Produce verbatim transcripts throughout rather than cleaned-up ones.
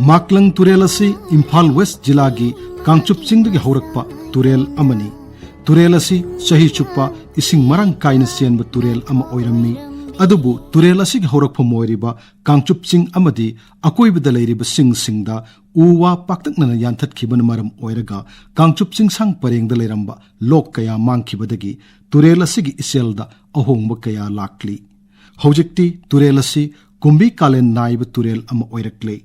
ꯃꯥꯛꯂꯪ ꯇꯨꯔꯦꯜ ꯑꯁꯤ ꯏꯝꯐꯥꯜ ꯋꯦꯁ ꯖꯤꯂꯥꯒꯤ ꯀꯥꯡꯆꯨꯞ ꯆꯤꯡꯗꯒꯤ ꯍꯧꯔꯛꯄ ꯇꯨꯔꯦꯜ ꯑꯃꯅꯤ꯫ ꯇꯨꯔꯦꯜ ꯑꯁꯤ ꯆꯍꯤ ꯆꯨꯞꯄ ꯏꯁꯤꯡ ꯃꯔꯥꯡ ꯀꯥꯏꯅ ꯆꯦꯟꯕ ꯇꯨꯔꯦꯜ ꯑꯃ ꯑꯣꯏꯔꯝꯃꯤ꯫ ꯑꯗꯨꯕꯨ ꯇꯨꯔꯦꯜ ꯑꯁꯤꯒꯤ ꯍꯧꯔꯛꯐꯝ ꯑꯣꯏꯔꯤꯕ ꯀꯥꯡꯆꯨꯞ ꯆꯤꯡ ꯑꯃꯗꯤ ꯑꯀꯣꯏꯕꯗ ꯂꯩꯔꯤꯕ ꯆꯤꯡꯁꯤꯡꯗ ꯎ ꯋꯥ ꯄꯥꯛꯇꯛꯅꯅ ꯌꯥꯟꯊꯠꯈꯤꯕꯅ ꯃꯔꯝ ꯑꯣꯏꯔꯒ ꯀꯥꯡꯆꯨꯞ ꯆꯤꯡꯁꯥꯡ ꯄꯔꯦꯡꯗ ꯂꯩꯔꯝꯕ ꯂꯣꯛ ꯀꯌꯥ ꯃꯥꯡꯈꯤꯕꯗꯒꯤ ꯇꯨꯔꯦꯜ ꯑꯁꯤꯒꯤ ꯏꯆꯦꯜꯗ ꯑꯍꯣꯡꯕ ꯀꯌꯥ ꯂꯥꯛꯂꯤ꯫ ꯍꯧꯖꯤꯛꯇꯤ ꯇꯨꯔꯦꯜ ꯑꯁꯤ ꯀꯨꯝꯕꯤ ꯀꯥꯂꯦꯟ ꯅꯥꯏꯕ ꯇꯨꯔꯦꯜ ꯑꯃ ꯑꯣꯏꯔꯛꯂꯦ꯫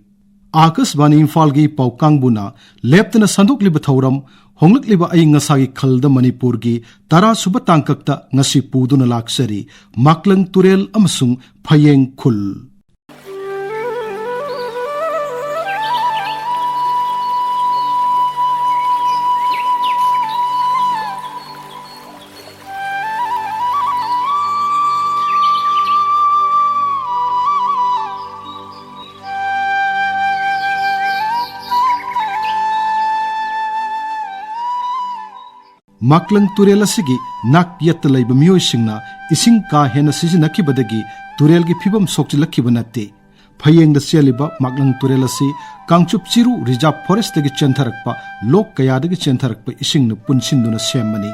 ꯑꯥꯀꯥꯁꯕꯥꯅꯤ ꯏꯝꯐꯥꯜꯒꯤ ꯄꯥꯎ ꯀꯥꯡꯕꯨꯅ ꯂꯦꯞꯇꯅ ꯁꯟꯗꯣꯛꯂꯤꯕ ꯊꯧꯔꯝ, ꯍꯣꯡꯂꯛꯂꯤꯕ ꯑꯏꯪ ꯑꯁꯥꯒꯤ ꯈꯜꯗ ꯃꯅꯤꯄꯨꯔꯒꯤ ꯇꯔꯥ ꯁꯨꯕ ꯇꯥꯡꯀꯛꯇ ꯉꯁꯤ ꯄꯨꯗꯨꯅ ꯂꯥꯛꯆꯔꯤ, ꯃꯥꯛꯂꯪ ꯇꯨꯔꯦꯜ ꯑꯃꯁꯨꯡ ꯐꯌꯦꯡ ꯈꯨꯜ꯫ ꯃꯥꯛꯂꯪ ꯇꯨꯔꯦꯜ ꯑꯁꯤꯒꯤ ꯅꯥꯛ ꯌꯦꯠꯇ ꯂꯩꯕ ꯃꯤꯑꯣꯏꯁꯤꯡꯅ ꯏꯁꯤꯡ ꯀꯥ ꯍꯦꯟꯅ ꯁꯤꯖꯤꯟꯅꯈꯤꯕꯗꯒꯤ ꯇꯨꯔꯦꯜꯒꯤ ꯐꯤꯕꯝ ꯁꯣꯛꯆꯤꯜꯂꯛꯈꯤꯕ ꯅꯠꯇꯦ꯫ ꯐꯌꯦꯡꯗ ꯆꯦꯜꯂꯤꯕ ꯃꯥꯛꯂꯪ ꯇꯨꯔꯦꯜ ꯑꯁꯤ ꯀꯥꯡꯆꯨꯞ ꯆꯤꯔꯨ ꯔꯤꯖꯥꯔꯚ ꯐꯣꯔꯦꯁꯇꯒꯤ ꯆꯦꯟꯊꯔꯛꯄ ꯂꯣꯛ ꯀꯌꯥꯗꯒꯤ ꯆꯦꯟꯊꯔꯛꯄ ꯏꯁꯤꯡꯅ ꯄꯨꯟꯁꯤꯟꯗꯨꯅ ꯁꯦꯝꯕꯅꯤ꯫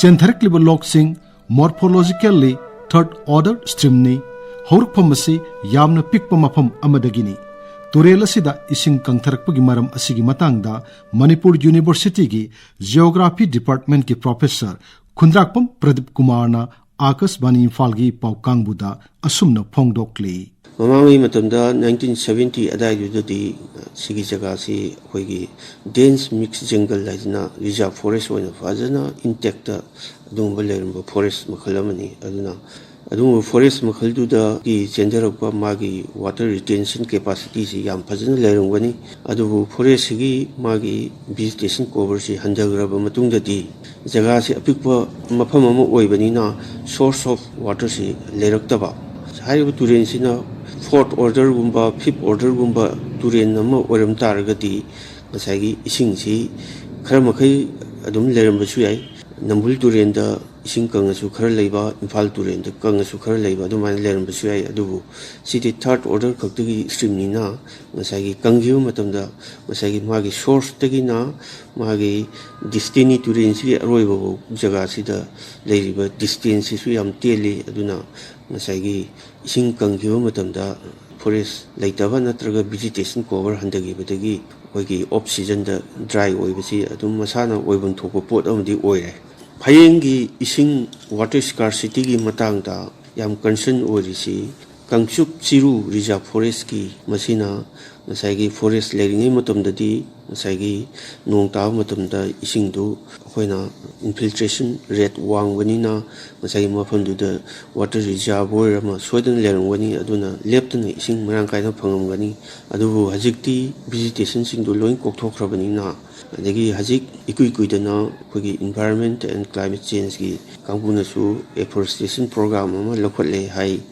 ꯆꯦꯟꯊꯔꯛꯂꯤꯕ ꯂꯣꯛꯁꯤꯡ morphologically third order streamꯅꯤ꯫ ꯍꯧꯔꯛꯐꯝ ꯑꯁꯤ ꯌꯥꯝꯅ ꯄꯤꯛꯄ ꯃꯐꯝ ꯑꯃꯗꯒꯤꯅꯤ꯫ ꯇꯨꯔꯦꯜ ꯑꯁꯤꯗ ꯏꯁꯤꯡ ꯀꯪꯊꯔꯛꯄꯒꯤ ꯃꯔꯝ ꯑꯁꯤꯒꯤ ꯃꯇꯥꯡꯗ ꯃꯅꯤꯄꯨꯔ ꯌꯨꯅꯤꯚꯔꯁꯤꯇꯤꯒꯤ ꯖꯤꯑꯣꯒ꯭ꯔꯥꯐꯤ ꯗꯤꯄꯥꯔꯠꯃꯦꯟꯠꯀꯤ ꯄ꯭ꯔꯣꯐꯦꯁꯔ ꯈꯨꯟꯗ꯭ꯔꯥꯛꯄꯝ ꯄ꯭ꯔꯗꯤꯞ ꯀꯨꯃꯥꯔꯅ ꯑꯥꯀꯥꯁꯕꯥꯅꯤ ꯏꯝꯐꯥꯜꯒꯤ ꯄꯥꯎ ꯀꯥꯡꯕꯨꯗ ꯑꯁꯨꯝꯅ ꯐꯣꯡꯗꯣꯛꯂꯤ꯫ ꯃꯃꯥꯡꯉꯩ ꯃꯇꯝꯗ ꯅꯥꯏꯟꯇꯤꯟ ꯁꯚꯦꯟꯇꯤ ꯑꯗꯥꯏꯗꯨꯗꯗꯤ ꯁꯤꯒꯤ ꯖꯒꯥꯁꯤ ꯑꯩꯈꯣꯏꯒꯤ ꯗꯦꯟꯁ ꯃꯤꯛꯁ ꯖꯪꯒꯜ ꯍꯥꯏꯗꯅ ꯔꯤꯖꯥꯔꯚ ꯐꯣꯔꯦꯁ ꯑꯣꯏꯅ ꯐꯖꯅ ꯏꯟꯇꯦꯛꯇ ꯑꯗꯨꯒꯨꯝꯕ ꯂꯩꯔꯝꯕ ꯐꯣꯔꯦꯁ ꯃꯈꯜ ꯑꯃꯅꯤ꯫ ꯑꯗꯨꯅ ꯑꯗꯨꯒꯨꯝꯕ ꯐꯣꯔꯦꯁ ꯃꯈꯜꯗꯨꯗꯒꯤ ꯆꯦꯟꯊꯔꯛꯄ ꯃꯥꯒꯤ ꯋꯥꯇꯔ ꯔꯤꯇꯦꯟꯁꯟ ꯀꯦꯄꯥꯁꯤꯇꯤꯁꯤ ꯌꯥꯝ ꯐꯖꯅ ꯂꯩꯔꯝꯒꯅꯤ꯫ ꯑꯗꯨꯕꯨ ꯐꯣꯔꯦꯁꯁꯤꯒꯤ ꯃꯥꯒꯤ ꯚꯤꯖꯤꯇꯦꯁꯟ ꯀꯣꯚꯔꯁꯤ ꯍꯟꯊꯈ꯭ꯔꯕ ꯃꯇꯨꯡꯗꯗꯤ ꯖꯒꯥꯁꯤ ꯑꯄꯤꯛꯄ ꯃꯐꯝ ꯑꯃ ꯑꯣꯏꯕꯅꯤꯅ source of waterꯁꯤ ꯂꯩꯔꯛꯇꯕ꯫ ꯍꯥꯏꯔꯤꯕ ꯇꯨꯔꯦꯜꯁꯤꯅ fourth orderꯒꯨꯝꯕ fifth orderꯒꯨꯝꯕ ꯇꯨꯔꯦꯜ ꯑꯃ ꯑꯣꯏꯔꯝ ꯇꯥꯔꯒꯗꯤ ꯉꯁꯥꯏꯒꯤ ꯏꯁꯤꯡꯁꯤ ꯈꯔ ꯃꯈꯩ ꯑꯗꯨꯝ ꯂꯩꯔꯝꯕꯁꯨ ꯌꯥꯏ꯫ ꯅꯝꯕꯨꯜ ꯇꯨꯔꯦꯜꯗ ꯏꯁꯤꯡ ꯀꯪꯉꯁꯨ ꯈꯔ ꯂꯩꯕ, ꯏꯝꯐꯥꯜ ꯇꯨꯔꯦꯜꯗ ꯀꯪꯉꯁꯨ ꯈꯔ ꯂꯩꯕ, ꯑꯗꯨꯃꯥꯏꯅ ꯂꯩꯔꯝꯕꯁꯨ ꯌꯥꯏ꯫ ꯑꯗꯨꯕꯨ ꯁꯤꯗꯤ third order ꯈꯛꯇꯒꯤ streamꯅꯤꯅ, ꯉꯁꯥꯏꯒꯤ ꯀꯪꯈꯤꯕ ꯃꯇꯝꯗ ꯉꯁꯥꯏꯒꯤ ꯃꯥꯒꯤ sourceꯇꯒꯤꯅ ꯃꯥꯒꯤ destiny ꯇꯨꯔꯦꯜꯁꯤꯒꯤ ꯑꯔꯣꯏꯕ ꯐꯥꯎ ꯖꯒꯥꯁꯤꯗ ꯂꯩꯔꯤꯕ distanceꯁꯤꯁꯨ ꯌꯥꯝ ꯇꯦꯜꯂꯤ꯫ ꯑꯗꯨꯅ ꯉꯁꯥꯏꯒꯤ ꯏꯁꯤꯡ ꯀꯪꯈꯤꯕ ꯃꯇꯝꯗ forest ꯂꯩꯇꯕ ꯅꯠꯇ꯭ꯔꯒ vegetation cover ꯍꯟꯊꯈꯤꯕꯗꯒꯤ ꯑꯩꯈꯣꯏꯒꯤ off seasonꯗ dry ꯑꯣꯏꯕꯁꯤ ꯑꯗꯨꯝ ꯃꯁꯥꯅ ꯑꯣꯏꯐꯝ ꯊꯣꯛꯄ ꯄꯣꯠ ꯑꯃꯗꯤ ꯑꯣꯏꯔꯦ꯫ ꯍꯌꯦꯡꯒꯤ ꯏꯁꯤꯡ water scarcityꯒꯤ ꯃꯇꯥꯡꯗ ꯌꯥꯝ concern ꯑꯣꯏꯔꯤꯁꯤ ꯀꯥꯡꯆꯨꯞ ꯆꯤꯔꯨ reserve forestꯀꯤ, ꯃꯁꯤꯅ ꯉꯁꯥꯏꯒꯤ forest ꯂꯩꯔꯤꯉꯩ ꯃꯇꯝꯗꯗꯤ ꯉꯁꯥꯏꯒꯤ ꯅꯣꯡ ꯇꯥꯕ ꯃꯇꯝꯗ ꯏꯁꯤꯡꯗꯨ ꯑꯩꯈꯣꯏꯅ infiltration rate ꯋꯥꯡꯕꯅꯤꯅ ꯉꯁꯥꯏꯒꯤ ꯃꯐꯝꯗꯨꯗ water reservoir ꯑꯃ ꯁꯣꯏꯗꯅ ꯂꯩꯔꯝꯒꯅꯤ꯫ ꯑꯗꯨꯅ ꯂꯦꯞꯇꯅ ꯏꯁꯤꯡ ꯃꯔꯥꯡ ꯀꯥꯏꯅ ꯐꯪꯉꯝꯒꯅꯤ꯫ ꯑꯗꯨꯕꯨ ꯍꯧꯖꯤꯛꯇꯤ vegetationꯁꯤꯡꯗꯨ ꯂꯣꯏ ꯀꯣꯛꯊꯣꯛꯈ꯭ꯔꯕꯅꯤꯅ, ꯑꯗꯒꯤ ꯍꯧꯖꯤꯛ ꯏꯀꯨꯏ ꯀꯨꯏꯗꯅ ꯑꯩꯈꯣꯏꯒꯤ Environment and Climate Changeꯀꯤ ꯀꯥꯡꯕꯨꯅꯁꯨ afforestation program ꯑꯃ ꯂꯧꯈꯠꯂꯦ ꯍꯥꯏ꯫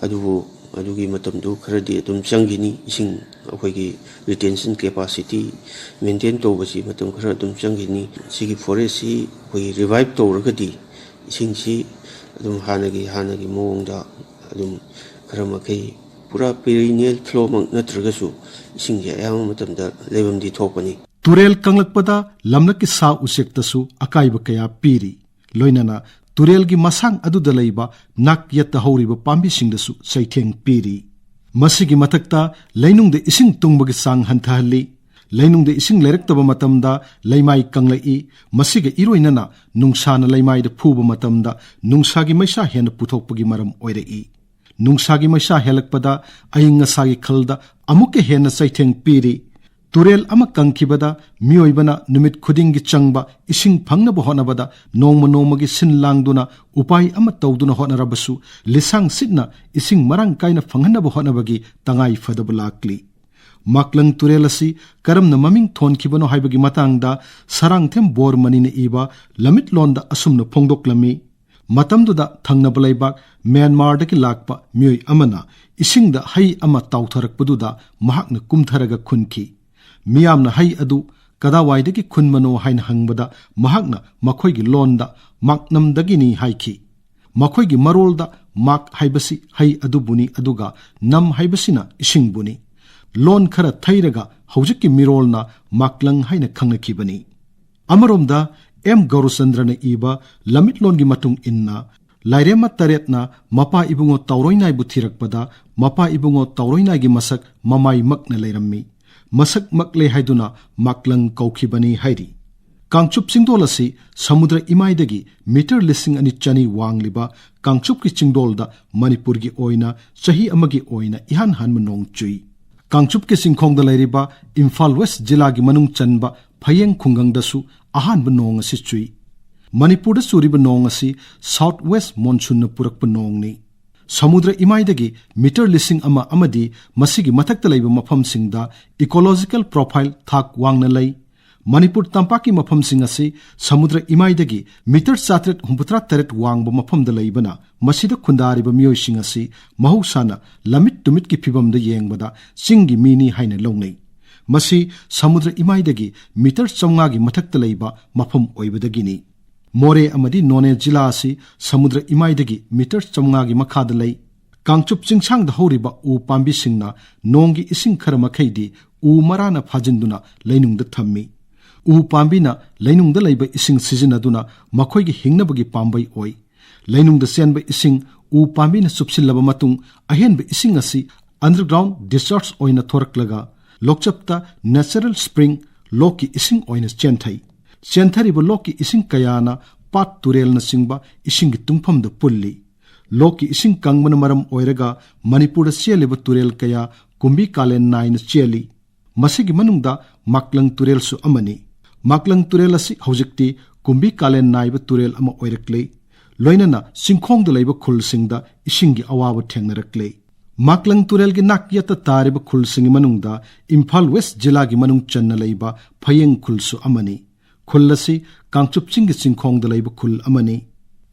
ꯑꯗꯨꯕꯨ ꯑꯗꯨꯒꯤ ꯃꯇꯝꯗꯨ ꯈꯔꯗꯤ ꯑꯗꯨꯝ ꯆꯪꯈꯤꯅꯤ꯫ ꯏꯁꯤꯡ ꯑꯩꯈꯣꯏꯒꯤ retention capacity maintain ꯇꯧꯕꯁꯤ ꯃꯇꯝ ꯈꯔ ꯑꯗꯨꯝ ꯆꯪꯈꯤꯅꯤ꯫ ꯁꯤꯒꯤ forestꯁꯤ ꯑꯩꯈꯣꯏꯒꯤ revive ꯇꯧꯔꯒꯗꯤ ꯏꯁꯤꯡꯁꯤ ꯑꯗꯨꯝ ꯍꯥꯟꯅꯒꯤ, ꯍꯥꯟꯅꯒꯤ ꯃꯑꯣꯡꯗ ꯑꯗꯨꯝ ꯈꯔ ꯃꯈꯩ ꯄꯨꯔꯥ perennial flowꯃꯛ ꯅꯠꯇ꯭ꯔꯒꯁꯨ ꯏꯁꯤꯡꯁꯦ ꯑꯌꯥꯝꯕ ꯃꯇꯝꯗ ꯂꯩꯐꯝꯗꯤ ꯊꯣꯛꯄꯅꯤ꯫ ꯇꯨꯔꯦꯜ ꯀꯪꯂꯛꯄꯗ ꯂꯝꯂꯛꯀꯤ ꯁꯥ ꯎꯆꯦꯛꯇꯁꯨ ꯑꯀꯥꯏꯕ ꯀꯌꯥ ꯄꯤꯔꯤ꯫ ꯂꯣꯏꯅꯅ ꯇꯨꯔꯦꯜꯒꯤ ꯃꯁꯥꯡ ꯑꯗꯨꯗ ꯂꯩꯕ ꯅꯥꯛ ꯌꯦꯠꯇ ꯍꯧꯔꯤꯕ ꯄꯥꯝꯕꯤꯁꯤꯡꯗꯁꯨ ꯆꯩꯊꯦꯡ ꯄꯤꯔꯤ꯫ ꯃꯁꯤꯒꯤ ꯃꯊꯛꯇ ꯂꯩꯅꯨꯡꯗ ꯏꯁꯤꯡ ꯇꯨꯡꯕꯒꯤ ꯆꯥꯡ ꯍꯟꯊꯍꯜꯂꯤ꯫ ꯂꯩꯅꯨꯡꯗ ꯏꯁꯤꯡ ꯂꯩꯔꯛꯇꯕ ꯃꯇꯝꯗ ꯂꯩꯃꯥꯏ ꯀꯪꯂꯛꯏ꯫ ꯃꯁꯤꯒ ꯏꯔꯣꯏꯅꯅ ꯅꯨꯡꯁꯥꯅ ꯂꯩꯃꯥꯏꯗ ꯐꯨꯕ ꯃꯇꯝꯗ ꯅꯨꯡꯁꯥꯒꯤ ꯃꯩꯁꯥ ꯍꯦꯟꯅ ꯄꯨꯊꯣꯛꯄꯒꯤ ꯃꯔꯝ ꯑꯣꯏꯔꯛꯏ꯫ ꯅꯨꯡꯁꯥꯒꯤ ꯃꯩꯁꯥ ꯍꯦꯜꯂꯛꯄꯗ ꯑꯏꯪ ꯑꯁꯥꯒꯤ ꯈꯜꯗ ꯑꯃꯨꯛꯀ ꯍꯦꯟꯅ ꯆꯩꯊꯦꯡ ꯄꯤꯔꯤ꯫ ꯇꯨꯔꯦꯜ ꯑꯃ ꯀꯪꯈꯤꯕꯗ ꯃꯤꯑꯣꯏꯕꯅ ꯅꯨꯃꯤꯠ ꯈꯨꯗꯤꯡꯒꯤ ꯆꯪꯕ ꯏꯁꯤꯡ ꯐꯪꯅꯕ ꯍꯣꯠꯅꯕꯗ ꯅꯣꯡꯃ ꯅꯣꯡꯃꯒꯤ ꯁꯤꯟ ꯂꯥꯡꯗꯨꯅ ꯎꯄꯥꯏ ꯑꯃ ꯇꯧꯗꯨꯅ ꯍꯣꯠꯅꯔꯕꯁꯨ ꯂꯤꯁꯥꯡ ꯁꯤꯠꯅ ꯏꯁꯤꯡ ꯃꯔꯥꯡ ꯀꯥꯏꯅ ꯐꯪꯍꯟꯅꯕ ꯍꯣꯠꯅꯕꯒꯤ ꯇꯉꯥꯏ ꯐꯗꯕ ꯂꯥꯛꯂꯤ꯫ ꯃꯥꯛꯂꯪ ꯇꯨꯔꯦꯜ ꯑꯁꯤ ꯀꯔꯝꯅ ꯃꯃꯤꯡ ꯊꯣꯟꯈꯤꯕꯅꯣ ꯍꯥꯏꯕꯒꯤ ꯃꯇꯥꯡꯗ ꯁꯔꯥꯡꯊꯦꯝ ꯕꯣꯔꯃꯅꯤꯅ ꯏꯕ ꯂꯝꯃꯤꯠꯂꯣꯟꯗ ꯑꯁꯨꯝꯅ ꯐꯣꯡꯗꯣꯛꯂꯝꯃꯤ꯫ ꯃꯇꯝꯗꯨꯗ ꯊꯪꯅꯕ ꯂꯩꯕꯥꯛ ꯃ꯭ꯌꯥꯟꯃꯥꯔꯗꯒꯤ ꯂꯥꯛꯄ ꯃꯤꯑꯣꯏ ꯑꯃꯅ ꯏꯁꯤꯡꯗ ꯍꯩ ꯑꯃ ꯇꯥꯎꯊꯔꯛꯄꯗꯨꯗ ꯃꯍꯥꯛꯅ ꯀꯨꯝꯊꯔꯒ ꯈꯨꯟꯈꯤ꯫ ꯃꯤꯌꯥꯝꯅ ꯍꯩ ꯑꯗꯨ ꯀꯗꯥꯋꯥꯏꯗꯒꯤ ꯈꯨꯟꯕꯅꯣ ꯍꯥꯏꯅ ꯍꯪꯕꯗ ꯃꯍꯥꯛꯅ ꯃꯈꯣꯏꯒꯤ ꯂꯣꯟꯗ ꯃꯥꯛꯅꯝꯗꯒꯤꯅꯤ ꯍꯥꯏꯈꯤ꯫ ꯃꯈꯣꯏꯒꯤ ꯃꯔꯣꯜꯗ ꯃꯥꯛ ꯍꯥꯏꯕꯁꯤ ꯍꯩ ꯑꯗꯨꯕꯨꯅꯤ, ꯑꯗꯨꯒ ꯅꯝ ꯍꯥꯏꯕꯁꯤꯅ ꯏꯁꯤꯡꯕꯨꯅꯤ꯫ ꯂꯣꯟ ꯈꯔ ꯊꯩꯔꯒ ꯍꯧꯖꯤꯛꯀꯤ ꯃꯤꯔꯣꯜꯅ ꯃꯥꯛꯂꯪ ꯍꯥꯏꯅ ꯈꯪꯅꯈꯤꯕꯅꯤ꯫ ꯑꯃꯔꯣꯝꯗ, ꯑꯦꯝ ꯒꯧꯔꯆꯟꯗ꯭ꯔꯅ ꯏꯕ ꯂꯝꯃꯤꯠꯂꯣꯟꯒꯤ ꯃꯇꯨꯡ ꯏꯟꯅ, ꯂꯥꯏꯔꯦꯝꯃ ꯇꯔꯦꯠꯅ ꯃꯄꯥ ꯏꯕꯨꯡꯉꯣ ꯇꯥꯎꯔꯣꯏꯅꯥꯏꯕꯨ ꯊꯤꯔꯛꯄꯗ ꯃꯄꯥ ꯏꯕꯨꯡꯉꯣ ꯇꯥꯎꯔꯣꯏꯅꯥꯏꯒꯤ ꯃꯁꯛ ꯃꯃꯥꯏꯃꯛꯅ ꯂꯩꯔꯝꯃꯤ꯫ ꯃꯁꯛꯃꯛꯂꯦ ꯍꯥꯏꯗꯨꯅ ꯃꯥꯛꯂꯪ ꯀꯧꯈꯤꯕꯅꯤ ꯍꯥꯏꯔꯤ꯫ ꯀꯥꯡꯆꯨꯞ ꯆꯤꯡꯗꯣꯜ ꯑꯁꯤ ꯁꯃꯨꯗ꯭ꯔ ꯏꯃꯥꯏꯗꯒꯤ ꯃꯤꯇꯔ ꯂꯤꯁꯤꯡ ꯑꯅꯤ ꯆꯅꯤ ꯋꯥꯡꯂꯤꯕ ꯀꯥꯡꯆꯨꯞꯀꯤ ꯆꯤꯡꯗꯣꯜꯗ ꯃꯅꯤꯄꯨꯔꯒꯤ ꯑꯣꯏꯅ ꯆꯍꯤ ꯑꯃꯒꯤ ꯑꯣꯏꯅ ꯏꯍꯥꯟ ꯍꯥꯟꯕ ꯅꯣꯡ ꯆꯨꯏ꯫ ꯀꯥꯡꯆꯨꯞꯀꯤ ꯆꯤꯡꯈꯣꯡꯗ ꯂꯩꯔꯤꯕ ꯏꯝꯐꯥꯜ ꯋꯦꯁ ꯖꯤꯂꯥꯒꯤ ꯃꯅꯨꯡ ꯆꯟꯕ ꯐꯌꯦꯡ ꯈꯨꯡꯒꯪꯗꯁꯨ ꯑꯍꯥꯟꯕ ꯅꯣꯡ ꯑꯁꯤ ꯆꯨꯏ꯫ ꯃꯅꯤꯄꯨꯔꯗ ꯆꯨꯔꯤꯕ ꯅꯣꯡ ꯑꯁꯤ ꯁꯥꯎꯠ ꯋꯦꯁ ꯃꯣꯟꯁꯨꯟꯅ ꯄꯨꯔꯛꯄ ꯅꯣꯡꯅꯤ꯫ ꯁꯃꯨꯗ꯭ꯔ ꯏꯃꯥꯏꯗꯒꯤ ꯃꯤꯇꯔ ꯂꯤꯁꯤꯡ ꯑꯃ ꯑꯃꯗꯤ ꯃꯁꯤꯒꯤ ꯃꯊꯛꯇ ꯂꯩꯕ ꯃꯐꯝꯁꯤꯡꯗ ꯏꯀꯣꯂꯣꯖꯤꯀꯦꯜ ꯄ꯭ꯔꯣꯐꯥꯏꯜ ꯊꯥꯛ ꯋꯥꯡꯅ ꯂꯩ꯫ ꯃꯅꯤꯄꯨꯔ ꯇꯝꯄꯥꯛꯀꯤ ꯃꯐꯝꯁꯤꯡ ꯑꯁꯤ ꯁꯃꯨꯗ꯭ꯔ ꯏꯃꯥꯏꯗꯒꯤ ꯃꯤꯇꯔ ꯆꯥꯇ꯭ꯔꯦꯠ ꯍꯨꯝꯐꯨꯇꯔꯥ ꯇꯔꯦꯠ ꯋꯥꯡꯕ ꯃꯐꯝꯗ ꯂꯩꯕꯅ, ꯃꯁꯤꯗ ꯈꯨꯟꯗꯥꯔꯤꯕ ꯃꯤꯑꯣꯏꯁꯤꯡ ꯑꯁꯤ ꯃꯍꯧꯁꯥꯅ ꯂꯝꯃꯤꯠ ꯇꯨꯃꯤꯠꯀꯤ ꯐꯤꯕꯝꯗ ꯌꯦꯡꯕꯗ ꯆꯤꯡꯒꯤ ꯃꯤꯅꯤ ꯍꯥꯏꯅ ꯂꯧꯅꯩ꯫ ꯃꯁꯤ ꯁꯃꯨꯗ꯭ꯔ ꯏꯃꯥꯏꯗꯒꯤ ꯃꯤꯇꯔ ꯆꯥꯝꯃꯉꯥꯒꯤ ꯃꯊꯛꯇ ꯂꯩꯕ ꯃꯐꯝ ꯑꯣꯏꯕꯗꯒꯤꯅꯤ꯫ ꯃꯣꯔꯦ ꯑꯃꯗꯤ ꯅꯣꯅꯦ ꯖꯤꯂꯥ ꯑꯁꯤ ꯁꯃꯨꯗ꯭ꯔ ꯏꯃꯥꯏꯗꯒꯤ ꯃꯤꯇꯔ ꯆꯥꯝꯃꯉꯥꯒꯤ ꯃꯈꯥꯗ ꯂꯩ꯫ ꯀꯥꯡꯆꯨꯞ ꯆꯤꯡꯁꯥꯡꯗ ꯍꯧꯔꯤꯕ ꯎ ꯄꯥꯝꯕꯤꯁꯤꯡꯅ ꯅꯣꯡꯒꯤ ꯏꯁꯤꯡ ꯈꯔ ꯃꯈꯩꯗꯤ ꯎ ꯃꯔꯥꯅ ꯐꯥꯖꯤꯟꯗꯨꯅ ꯂꯩꯅꯨꯡꯗ ꯊꯝꯃꯤ꯫ ꯎ ꯄꯥꯝꯕꯤꯅ ꯂꯩꯅꯨꯡꯗ ꯂꯩꯕ ꯏꯁꯤꯡ ꯁꯤꯖꯤꯟꯅꯗꯨꯅ ꯃꯈꯣꯏꯒꯤ ꯍꯤꯡꯅꯕꯒꯤ ꯄꯥꯝꯕꯩ ꯑꯣꯏ꯫ ꯂꯩꯅꯨꯡꯗ ꯆꯦꯟꯕ ꯏꯁꯤꯡ ꯎ ꯄꯥꯝꯕꯤꯅ ꯆꯨꯞꯁꯤꯜꯂꯕ ꯃꯇꯨꯡ, ꯑꯍꯦꯟꯕ ꯏꯁꯤꯡ ꯑꯁꯤ underground discharge ꯑꯣꯏꯅ ꯊꯣꯔꯛꯂꯒ ꯂꯣꯛꯆꯞꯇ natural spring, ꯂꯣꯛꯀꯤ ꯏꯁꯤꯡ ꯑꯣꯏꯅ ꯆꯦꯟꯊꯩ꯫ ꯆꯦꯟꯊꯔꯤꯕ ꯂꯣꯛꯀꯤ ꯏꯁꯤꯡ ꯀꯌꯥꯅ ꯄꯥꯠ ꯇꯨꯔꯦꯜꯅꯆꯤꯡꯕ ꯏꯁꯤꯡꯒꯤ ꯇꯨꯡꯐꯝꯗ ꯄꯨꯜꯂꯤ꯫ ꯂꯣꯛꯀꯤ ꯏꯁꯤꯡ ꯀꯪꯕꯅ ꯃꯔꯝ ꯑꯣꯏꯔꯒ ꯃꯅꯤꯄꯨꯔꯗ ꯆꯦꯜꯂꯤꯕ ꯇꯨꯔꯦꯜ ꯀꯌꯥ ꯀꯨꯝꯕꯤ ꯀꯥꯂꯦꯟ ꯅꯥꯏꯅ ꯆꯦꯜꯂꯤ꯫ ꯃꯁꯤꯒꯤ ꯃꯅꯨꯡꯗ ꯃꯥꯛꯂꯪ ꯇꯨꯔꯦꯜꯁꯨ ꯑꯃꯅꯤ꯫ ꯃꯥꯛꯂꯪ ꯇꯨꯔꯦꯜ ꯑꯁꯤ ꯍꯧꯖꯤꯛꯇꯤ ꯀꯨꯝꯕꯤ ꯀꯥꯂꯦꯟ ꯅꯥꯏꯕ ꯇꯨꯔꯦꯜ ꯑꯃ ꯑꯣꯏꯔꯛꯂꯦ꯫ ꯂꯣꯏꯅꯅ ꯆꯤꯡꯈꯣꯡꯗ ꯂꯩꯕ ꯈꯨꯜꯁꯤꯡꯗ ꯏꯁꯤꯡꯒꯤ ꯑꯋꯥꯕ ꯊꯦꯡꯅꯔꯛꯂꯦ꯫ ꯃꯥꯛꯂꯪ ꯇꯨꯔꯦꯜꯒꯤ ꯅꯥꯛꯌꯦꯠꯇ ꯇꯥꯔꯤꯕ ꯈꯨꯜꯁꯤꯡꯒꯤ ꯃꯅꯨꯡꯗ ꯏꯝꯐꯥꯜ ꯋꯦꯁ ꯖꯤꯂꯥꯒꯤ ꯃꯅꯨꯡ ꯆꯟꯅ ꯂꯩꯕ ꯐꯌꯦꯡ ꯈꯨꯜꯁꯨ ꯑꯃꯅꯤ꯫ ꯈꯨꯜ ꯑꯁꯤ ꯀꯥꯡꯆꯨꯞ ꯆꯤꯡꯒꯤ ꯆꯤꯡꯈꯣꯡꯗ ꯂꯩꯕ ꯈꯨꯜ ꯑꯃꯅꯤ꯫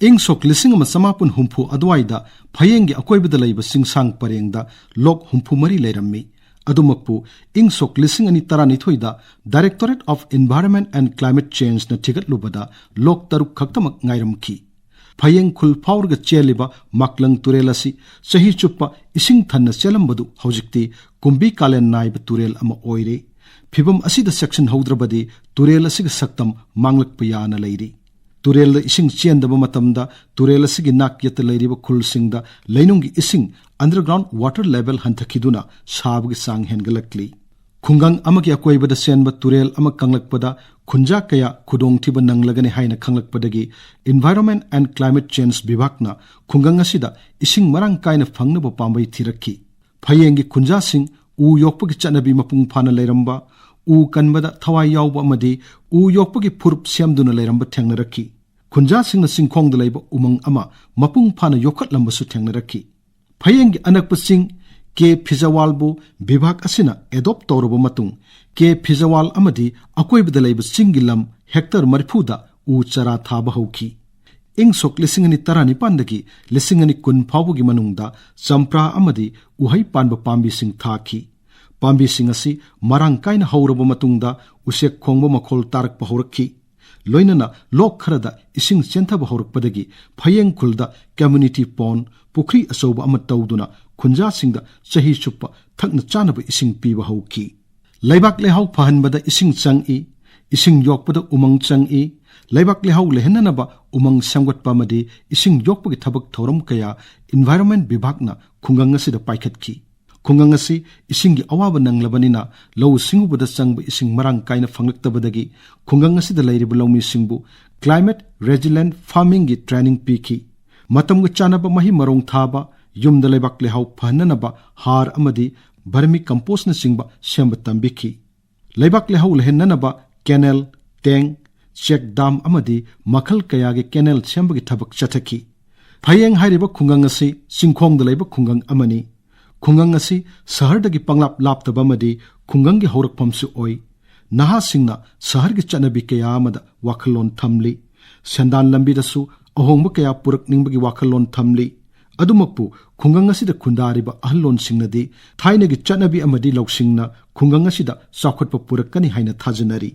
ꯏꯪ ꯁꯣꯛ ꯂꯤꯁꯤꯡ ꯑꯃ ꯆꯃꯥꯄꯟ ꯍꯨꯝꯐꯨ ꯑꯗꯨꯋꯥꯏꯗ ꯐꯌꯦꯡꯒꯤ ꯑꯀꯣꯏꯕꯗ ꯂꯩꯕ ꯆꯤꯡꯁꯥꯡ ꯄꯔꯦꯡꯗ ꯂꯣꯛ ꯍꯨꯝꯐꯨ ꯃꯔꯤ ꯂꯩꯔꯝꯃꯤ꯫ ꯑꯗꯨꯃꯛꯄꯨ, ꯏꯪ ꯁꯣꯛ ꯂꯤꯁꯤꯡ ꯑꯅꯤ ꯇꯔꯥꯅꯤꯊꯣꯏꯗ Directorate of Environment and Climate Changeꯅ ꯊꯤꯒꯠꯂꯨꯕꯗ ꯂꯣꯛ ꯇꯔꯨꯛ ꯈꯛꯇꯃꯛ ꯉꯥꯏꯔꯝꯈꯤ꯫ ꯐꯌꯦꯡ ꯈꯨꯜ ꯐꯥꯎꯔꯒ ꯆꯦꯜꯂꯤꯕ ꯃꯥꯛꯂꯪ ꯇꯨꯔꯦꯜ ꯑꯁꯤ ꯆꯍꯤ ꯆꯨꯞꯄ ꯏꯁꯤꯡ ꯊꯟꯅ ꯆꯦꯜꯂꯝꯕꯗꯨ ꯍꯧꯖꯤꯛꯇꯤ ꯀꯨꯝꯕꯤ ꯀꯥꯂꯦꯟ ꯅꯥꯏꯕ ꯇꯨꯔꯦꯜ ꯑꯃ ꯑꯣꯏꯔꯦ꯫ ꯐꯤꯚꯝ ꯑꯁꯤꯗ ꯆꯦꯛꯁꯤꯟꯍꯧꯗ꯭ꯔꯕꯗꯤ ꯇꯨꯔꯦꯜ ꯑꯁꯤꯒꯤ ꯁꯛꯇꯝ ꯃꯥꯡꯂꯛꯄ ꯌꯥꯅ ꯂꯩꯔꯤ꯫ ꯇꯨꯔꯦꯜꯗ ꯏꯁꯤꯡ ꯆꯦꯟꯗꯕ ꯃꯇꯝꯗ ꯇꯨꯔꯦꯜ ꯑꯁꯤꯒꯤ ꯅꯥꯛ ꯌꯦꯠꯇ ꯂꯩꯔꯤꯕ ꯈꯨꯜꯁꯤꯡꯗ ꯂꯩꯅꯨꯡꯒꯤ ꯏꯁꯤꯡ, underground water level, ꯍꯟꯊꯈꯤꯗꯨꯅ ꯁꯥꯕꯒꯤ ꯆꯥꯡ ꯍꯦꯟꯒꯠꯂꯛꯂꯤ꯫ ꯈꯨꯡꯒꯪ ꯑꯃꯒꯤ ꯑꯀꯣꯏꯕꯗ ꯆꯦꯟꯕ ꯇꯨꯔꯦꯜ ꯑꯃ ꯀꯪꯂꯛꯄꯗ ꯈꯨꯟꯖꯥ ꯀꯌꯥ ꯈꯨꯗꯣꯡꯊꯤꯕ ꯅꯪꯂꯒꯅꯤ ꯍꯥꯏꯅ ꯈꯪꯂꯛꯄꯗꯒꯤ Environment and Climate Change ꯕꯤꯚꯥꯒꯅ ꯈꯨꯡꯒꯪ ꯑꯁꯤꯗ ꯏꯁꯤꯡ ꯃꯔꯥꯡ ꯀꯥꯏꯅ ꯐꯪꯅꯕ ꯄꯥꯝꯕꯩ ꯊꯤꯔꯛꯈꯤ꯫ ꯐꯌꯦꯡꯒꯤ ꯈꯨꯟꯖꯥꯁꯤꯡ ꯎ ꯌꯣꯛꯄꯒꯤ ꯆꯠꯅꯕꯤ ꯃꯄꯨꯡ ꯐꯥꯅ ꯂꯩꯔꯝꯕ, ꯎ ꯀꯟꯕꯗ ꯊꯋꯥꯏ ꯌꯥꯎꯕ ꯑꯃꯗꯤ ꯎ ꯌꯣꯛꯄꯒꯤ ꯐꯨꯔꯨꯞ ꯁꯦꯝꯗꯨꯅ ꯂꯩꯔꯝꯕ ꯊꯦꯡꯅꯔꯛꯈꯤ꯫ ꯈꯨꯟꯖꯥꯁꯤꯡꯅ ꯆꯤꯡꯈꯣꯡꯗ ꯂꯩꯕ ꯎꯃꯪ ꯑꯃ ꯃꯄꯨꯡ ꯐꯥꯅ ꯌꯣꯛꯈꯠꯂꯝꯕꯁꯨ ꯊꯦꯡꯅꯔꯛꯈꯤ꯫ ꯐꯌꯦꯡꯒꯤ ꯑꯅꯛꯄ ꯆꯤꯡ ꯀꯦ ꯐꯤꯖꯋꯥꯜꯕꯨ ꯕꯤꯚꯥꯒ ꯑꯁꯤꯅ adopt ꯇꯧꯔꯕ ꯃꯇꯨꯡ, ꯀꯦ ꯐꯤꯖꯋꯥꯜ ꯑꯃꯗꯤ ꯑꯀꯣꯏꯕꯗ ꯂꯩꯕ ꯆꯤꯡꯒꯤ ꯂꯝ ꯍꯦꯛꯇꯔ ꯃꯔꯤꯐꯨꯗ ꯎ ꯆꯥꯔꯥ ꯊꯥꯕ ꯍꯧꯈꯤ꯫ ꯏꯪ ꯁꯣꯛ ꯂꯤꯁꯤꯡ ꯑꯅꯤ ꯇꯔꯥꯅꯤꯄꯥꯟꯗꯒꯤ ꯂꯤꯁꯤꯡ ꯑꯅꯤ ꯀꯨꯟ ꯐꯥꯎꯕꯒꯤ ꯃꯅꯨꯡꯗ ꯆꯝꯄ꯭ꯔꯥ ꯑꯃꯗꯤ ꯎꯍꯩ ꯄꯥꯟꯕ ꯄꯥꯝꯕꯤꯁꯤꯡ ꯊꯥꯈꯤ꯫ ꯄꯥꯝꯕꯤꯁꯤꯡ ꯑꯁꯤ ꯃꯔꯥꯡ ꯀꯥꯏꯅ ꯍꯧꯔꯕ ꯃꯇꯨꯡꯗ ꯎꯆꯦꯛ ꯈꯣꯡꯕ ꯃꯈꯣꯜ ꯇꯥꯔꯛꯄ ꯍꯧꯔꯛꯈꯤ꯫ ꯂꯣꯏꯅꯅ ꯂꯣꯛ ꯈꯔꯗ ꯏꯁꯤꯡ ꯆꯦꯟꯊꯕ ꯍꯧꯔꯛꯄꯗꯒꯤ ꯐꯌꯦꯡ ꯈꯨꯜꯗ community pond, ꯄꯨꯈ꯭ꯔꯤ ꯑꯆꯧꯕ ꯑꯃ ꯇꯧꯗꯨꯅ ꯈꯨꯟꯖꯥꯁꯤꯡꯗ ꯆꯍꯤ ꯆꯨꯞꯄ ꯊꯛꯅ ꯆꯥꯅꯕ ꯏꯁꯤꯡ ꯄꯤꯕ ꯍꯧꯈꯤ꯫ ꯂꯩꯕꯥꯛ ꯂꯩꯍꯥꯎ ꯐꯍꯟꯕꯗ ꯏꯁꯤꯡ ꯆꯪꯏ, ꯏꯁꯤꯡ ꯌꯣꯛꯄꯗ ꯎꯃꯪ ꯆꯪꯏ, ꯂꯩꯕꯥꯛ ꯂꯩꯍꯥꯎ ꯂꯩꯍꯟꯅꯅꯕ ꯎꯃꯪ ꯁꯦꯝꯒꯠꯄ ꯑꯃꯗꯤ ꯏꯁꯤꯡ ꯌꯣꯛꯄꯒꯤ ꯊꯕꯛ ꯊꯧꯔꯝ ꯀꯌꯥ Environment ꯕꯤꯚꯥꯒꯅ ꯈꯨꯡꯒꯪ ꯑꯁꯤꯗ ꯄꯥꯏꯈꯠꯈꯤ꯫ ꯈꯨꯡꯒꯪ ꯑꯁꯤ ꯏꯁꯤꯡꯒꯤ ꯑꯋꯥꯕ ꯅꯪꯂꯕꯅꯤꯅ ꯂꯧꯎ ꯁꯤꯡꯎꯕꯗ ꯆꯪꯕ ꯏꯁꯤꯡ ꯃꯔꯥꯡ ꯀꯥꯏꯅ ꯐꯪꯂꯛꯇꯕꯗꯒꯤ ꯈꯨꯡꯒꯪ ꯑꯁꯤꯗ ꯂꯩꯔꯤꯕ ꯂꯧꯃꯤꯁꯤꯡꯕꯨ climate resilient farmingꯒꯤ training ꯄꯤꯈꯤ꯫ ꯃꯇꯝꯒ ꯆꯥꯟꯅꯕ ꯃꯍꯩ ꯃꯔꯣꯡ ꯊꯥꯕ, ꯌꯨꯝꯗ ꯂꯩꯕꯥꯛ ꯂꯩꯍꯥꯎ ꯐꯍꯟꯅꯅꯕ ꯍꯥꯔ ꯑꯃꯗꯤ vermicompost ꯅꯆꯤꯡꯕ ꯁꯦꯝꯕ ꯇꯝꯕꯤꯈꯤ꯫ ꯂꯩꯕꯥꯛ ꯂꯩꯍꯥꯎ ꯂꯩꯍꯟꯅꯅꯕ canal, tank, check dam ꯑꯃꯗꯤ ꯃꯈꯜ ꯀꯌꯥꯒꯤ canal ꯁꯦꯝꯕꯒꯤ ꯊꯕꯛ ꯆꯠꯊꯈꯤ꯫ ꯐꯌꯦꯡ ꯍꯥꯏꯔꯤꯕ ꯈꯨꯡꯒꯪ ꯑꯁꯤ ꯆꯤꯡꯈꯣꯡꯗ ꯂꯩꯕ ꯈꯨꯡꯒꯪ ꯑꯃꯅꯤ꯫ ꯈꯨꯡꯒꯪ ꯑꯁꯤ ꯁꯍꯔꯗꯒꯤ ꯄꯪꯂꯥꯞ ꯂꯥꯞꯇꯕ ꯑꯃꯗꯤ ꯈꯨꯡꯒꯪꯒꯤ ꯍꯧꯔꯛꯐꯝꯁꯨ ꯑꯣꯏ꯫ ꯅꯍꯥꯁꯤꯡꯅ ꯁꯍꯔꯒꯤ ꯆꯠꯅꯕꯤ ꯀꯌꯥ ꯑꯃꯗ ꯋꯥꯈꯜꯂꯣꯟ ꯊꯝꯂꯤ꯫ ꯁꯦꯟꯗꯥꯟ ꯂꯝꯕꯤꯗꯁꯨ ꯑꯍꯣꯡꯕ ꯀꯌꯥ ꯄꯨꯔꯛꯅꯤꯡꯕꯒꯤ ꯋꯥꯈꯜꯂꯣꯟ ꯊꯝꯂꯤ꯫ ꯑꯗꯨꯃꯛꯄꯨ, ꯈꯨꯡꯒꯪ ꯑꯁꯤꯗ ꯈꯨꯟꯗꯥꯔꯤꯕ ꯑꯍꯜꯂꯣꯟꯁꯤꯡꯅꯗꯤ ꯊꯥꯏꯅꯒꯤ ꯆꯠꯅꯕꯤ ꯑꯃꯗꯤ ꯂꯧꯁꯤꯡꯅ ꯈꯨꯡꯒꯪ ꯑꯁꯤꯗ ꯆꯥꯎꯈꯠꯄ ꯄꯨꯔꯛꯀꯅꯤ ꯍꯥꯏꯅ ꯊꯥꯖꯅꯔꯤ꯫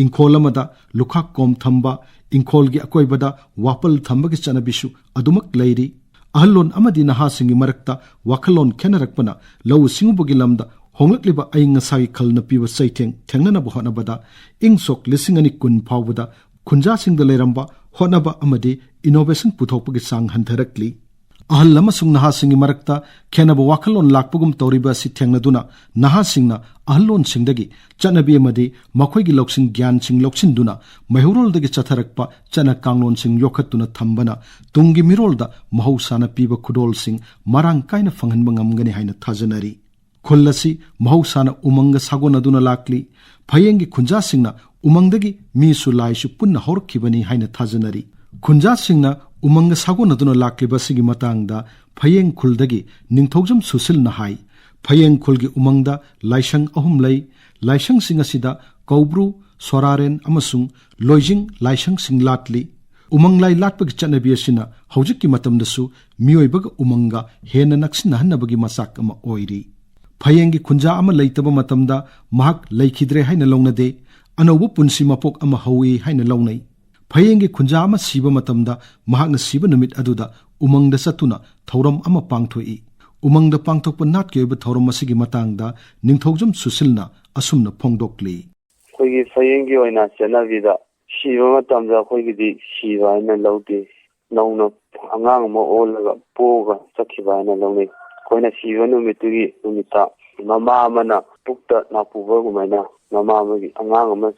ꯏꯪꯈꯣꯜ ꯑꯃꯗ ꯂꯨꯈꯥꯛ ꯀꯣꯝ ꯊꯝꯕ, ꯏꯪꯈꯣꯜꯒꯤ ꯑꯀꯣꯏꯕꯗ ꯋꯥꯄꯜ ꯊꯝꯕꯒꯤ ꯆꯠꯅꯕꯤꯁꯨ ꯑꯗꯨꯃꯛ ꯂꯩꯔꯤ꯫ ꯑꯍꯜꯂꯣꯟ ꯑꯃꯗꯤ ꯅꯍꯥꯁꯤꯡꯒꯤ ꯃꯔꯛꯇ ꯋꯥꯈꯜꯂꯣꯟ ꯈꯦꯠꯅꯔꯛꯄꯅ ꯂꯧꯎ ꯁꯤꯡꯎꯕꯒꯤ ꯂꯝꯗ ꯍꯣꯡꯂꯛꯂꯤꯕ ꯑꯏꯪ ꯑꯁꯥꯒꯤ ꯈꯜꯅ ꯄꯤꯕ ꯆꯩꯊꯦꯡ ꯊꯦꯡꯅꯅꯕ ꯍꯣꯠꯅꯕꯗ ꯏꯪ ꯁꯣꯛ ꯂꯤꯁꯤꯡ ꯑꯅꯤ ꯀꯨꯟ ꯐꯥꯎꯕꯗ ꯈꯨꯟꯖꯥꯁꯤꯡꯗ ꯂꯩꯔꯝꯕ ꯍꯣꯠꯅꯕ ꯑꯃꯗꯤ innovation ꯄꯨꯊꯣꯛꯄꯒꯤ ꯆꯥꯡ ꯍꯟꯊꯔꯛꯂꯤ꯫ ꯑꯍꯜ ꯑꯃꯁꯨꯡ ꯅꯍꯥꯁꯤꯡꯒꯤ ꯃꯔꯛꯇ ꯈꯦꯟꯅꯕ ꯋꯥꯈꯜꯂꯣꯟ ꯂꯥꯛꯄꯒꯨꯝ ꯇꯧꯔꯤꯕ ꯑꯁꯤ ꯊꯦꯡꯅꯗꯨꯅ, ꯅꯍꯥꯁꯤꯡꯅ ꯑꯍꯜꯂꯣꯟꯁꯤꯡꯗꯒꯤ ꯆꯠꯅꯕꯤ ꯑꯃꯗꯤ ꯃꯈꯣꯏꯒꯤ ꯂꯧꯁꯤꯡ ꯒ꯭ꯌꯥꯟꯁꯤꯡ ꯂꯧꯁꯤꯟꯗꯨꯅ ꯃꯩꯍꯧꯔꯣꯜꯗꯒꯤ ꯆꯠꯊꯔꯛꯄ ꯆꯠꯅ ꯀꯥꯡꯂꯣꯟꯁꯤꯡ ꯌꯣꯛꯈꯠꯇꯨꯅ ꯊꯝꯕꯅ ꯇꯨꯡꯒꯤ ꯃꯤꯔꯣꯜꯗ ꯃꯍꯧꯁꯥꯅ ꯄꯤꯕ ꯈꯨꯗꯣꯜꯁꯤꯡ ꯃꯔꯥꯡ ꯀꯥꯏꯅ ꯐꯪꯍꯟꯕ ꯉꯝꯒꯅꯤ ꯍꯥꯏꯅ ꯊꯥꯖꯅꯔꯤ꯫ ꯈꯨꯜ ꯑꯁꯤ ꯃꯍꯧꯁꯥꯅ ꯎꯃꯪꯒ ꯁꯥꯒꯣꯟꯅꯗꯨꯅ ꯂꯥꯛꯂꯤ꯫ ꯐꯌꯦꯡꯒꯤ ꯈꯨꯟꯖꯥꯁꯤꯡꯅ ꯎꯃꯪꯗꯒꯤ ꯃꯤꯁꯨ ꯂꯥꯏꯁꯨ ꯄꯨꯟꯅ ꯍꯧꯔꯛꯈꯤꯕꯅꯤ ꯍꯥꯏꯅ ꯊꯥꯖꯅꯔꯤ꯫ ꯈꯨꯟꯖꯥꯁꯤꯡꯅ ꯎꯃꯪꯒ ꯁꯥꯒꯣꯟꯅꯗꯨꯅ ꯂꯥꯛꯂꯤꯕ ꯑꯁꯤꯒꯤ ꯃꯇꯥꯡꯗ ꯐꯌꯦꯡ ꯈꯨꯜꯗꯒꯤ ꯅꯤꯡꯊꯧꯖꯝ ꯁꯨꯁꯤꯜꯅ ꯍꯥꯏ, ꯐꯌꯦꯡ ꯈꯨꯜꯒꯤ ꯎꯃꯪꯗ ꯂꯥꯏꯁꯪ ꯑꯍꯨꯝ ꯂꯩ꯫ ꯂꯥꯏꯁꯪꯁꯤꯡ ꯑꯁꯤꯗ ꯀꯧꯕ꯭ꯔꯨ, ꯁꯣꯔꯥꯔꯦꯟ ꯑꯃꯁꯨꯡ ꯂꯣꯏꯖꯤꯡ ꯂꯥꯏꯁꯪꯁꯤꯡ ꯂꯥꯠꯂꯤ꯫ ꯎꯃꯪ ꯂꯥꯏ ꯂꯥꯠꯄꯒꯤ ꯆꯠꯅꯕꯤ ꯑꯁꯤꯅ ꯍꯧꯖꯤꯛꯀꯤ ꯃꯇꯝꯗꯁꯨ ꯃꯤꯑꯣꯏꯕꯒ ꯎꯃꯪꯒ ꯍꯦꯟꯅ ꯅꯛꯁꯤꯟꯅꯍꯟꯅꯕꯒꯤ ꯃꯆꯥꯛ ꯑꯃ ꯑꯣꯏꯔꯤ꯫ ꯐꯌꯦꯡꯒꯤ ꯈꯨꯟꯖꯥ ꯑꯃ ꯂꯩꯇꯕ ꯃꯇꯝꯗ ꯃꯍꯥꯛ ꯂꯩꯈꯤꯗ꯭ꯔꯦ ꯍꯥꯏꯅ ꯂꯧꯅꯗꯦ, ꯑꯅꯧꯕ ꯄꯨꯟꯁꯤ ꯃꯄꯣꯛ ꯑꯃ ꯍꯧꯏ ꯍꯥꯏꯅ ꯂꯧꯅꯩ꯫ ꯐꯌꯦꯡꯒꯤ ꯈꯨꯟꯖꯥ ꯑꯃ ꯁꯤꯕ ꯃꯇꯝꯗ ꯃꯍꯥꯛꯅ ꯁꯤꯕ ꯅꯨꯃꯤꯠ ꯑꯗꯨꯗ ꯎꯃꯪꯗ ꯆꯠꯇꯨꯅ ꯊꯧꯔꯝ ꯑꯃ ꯄꯥꯡꯊꯣꯛꯏ꯫ ꯎꯃꯪꯗ ꯄꯥꯡꯊꯣꯛꯄ ꯅꯥꯠꯀꯤ ꯑꯣꯏꯕ ꯊꯧꯔꯝ ꯑꯁꯤꯒꯤ ꯃꯇꯥꯡꯗ ꯅꯤꯡꯊꯧꯖꯝ ꯁꯨꯁꯤꯜꯅ ꯑꯁꯨꯝꯅ ꯐꯣꯡꯗꯣꯛꯂꯤ꯫ ꯑꯩꯈꯣꯏꯒꯤ ꯐꯌꯦꯡꯒꯤ ꯑꯣꯏꯅ ꯆꯠꯅꯕꯤꯗ ꯁꯤꯕ ꯃꯇꯝꯗ ꯑꯩꯈꯣꯏꯒꯤꯗꯤ ꯁꯤꯕ ꯍꯥꯏꯅ ꯂꯧꯗꯦ꯫ ꯅꯧꯅ ꯑꯉꯥꯡ ꯑꯃ ꯑꯣꯜꯂꯒ ꯄꯣꯛꯑꯒ ꯆꯠꯈꯤꯕ ꯍꯥꯏꯅ ꯂꯧꯅꯩ꯫ ꯑꯩꯈꯣꯏꯅ ꯁꯤꯕ ꯅꯨꯃꯤꯠꯇꯨꯒꯤ ꯅꯨꯃꯤꯠꯇ ꯃꯃꯥ ꯑꯃꯅ ꯄꯨꯛꯇ ꯅꯥꯄꯨꯕ ꯑꯗꯨꯃꯥꯏꯅ ꯃꯃꯥ ꯑꯃꯒꯤ ꯑꯉꯥꯡ ꯑꯃ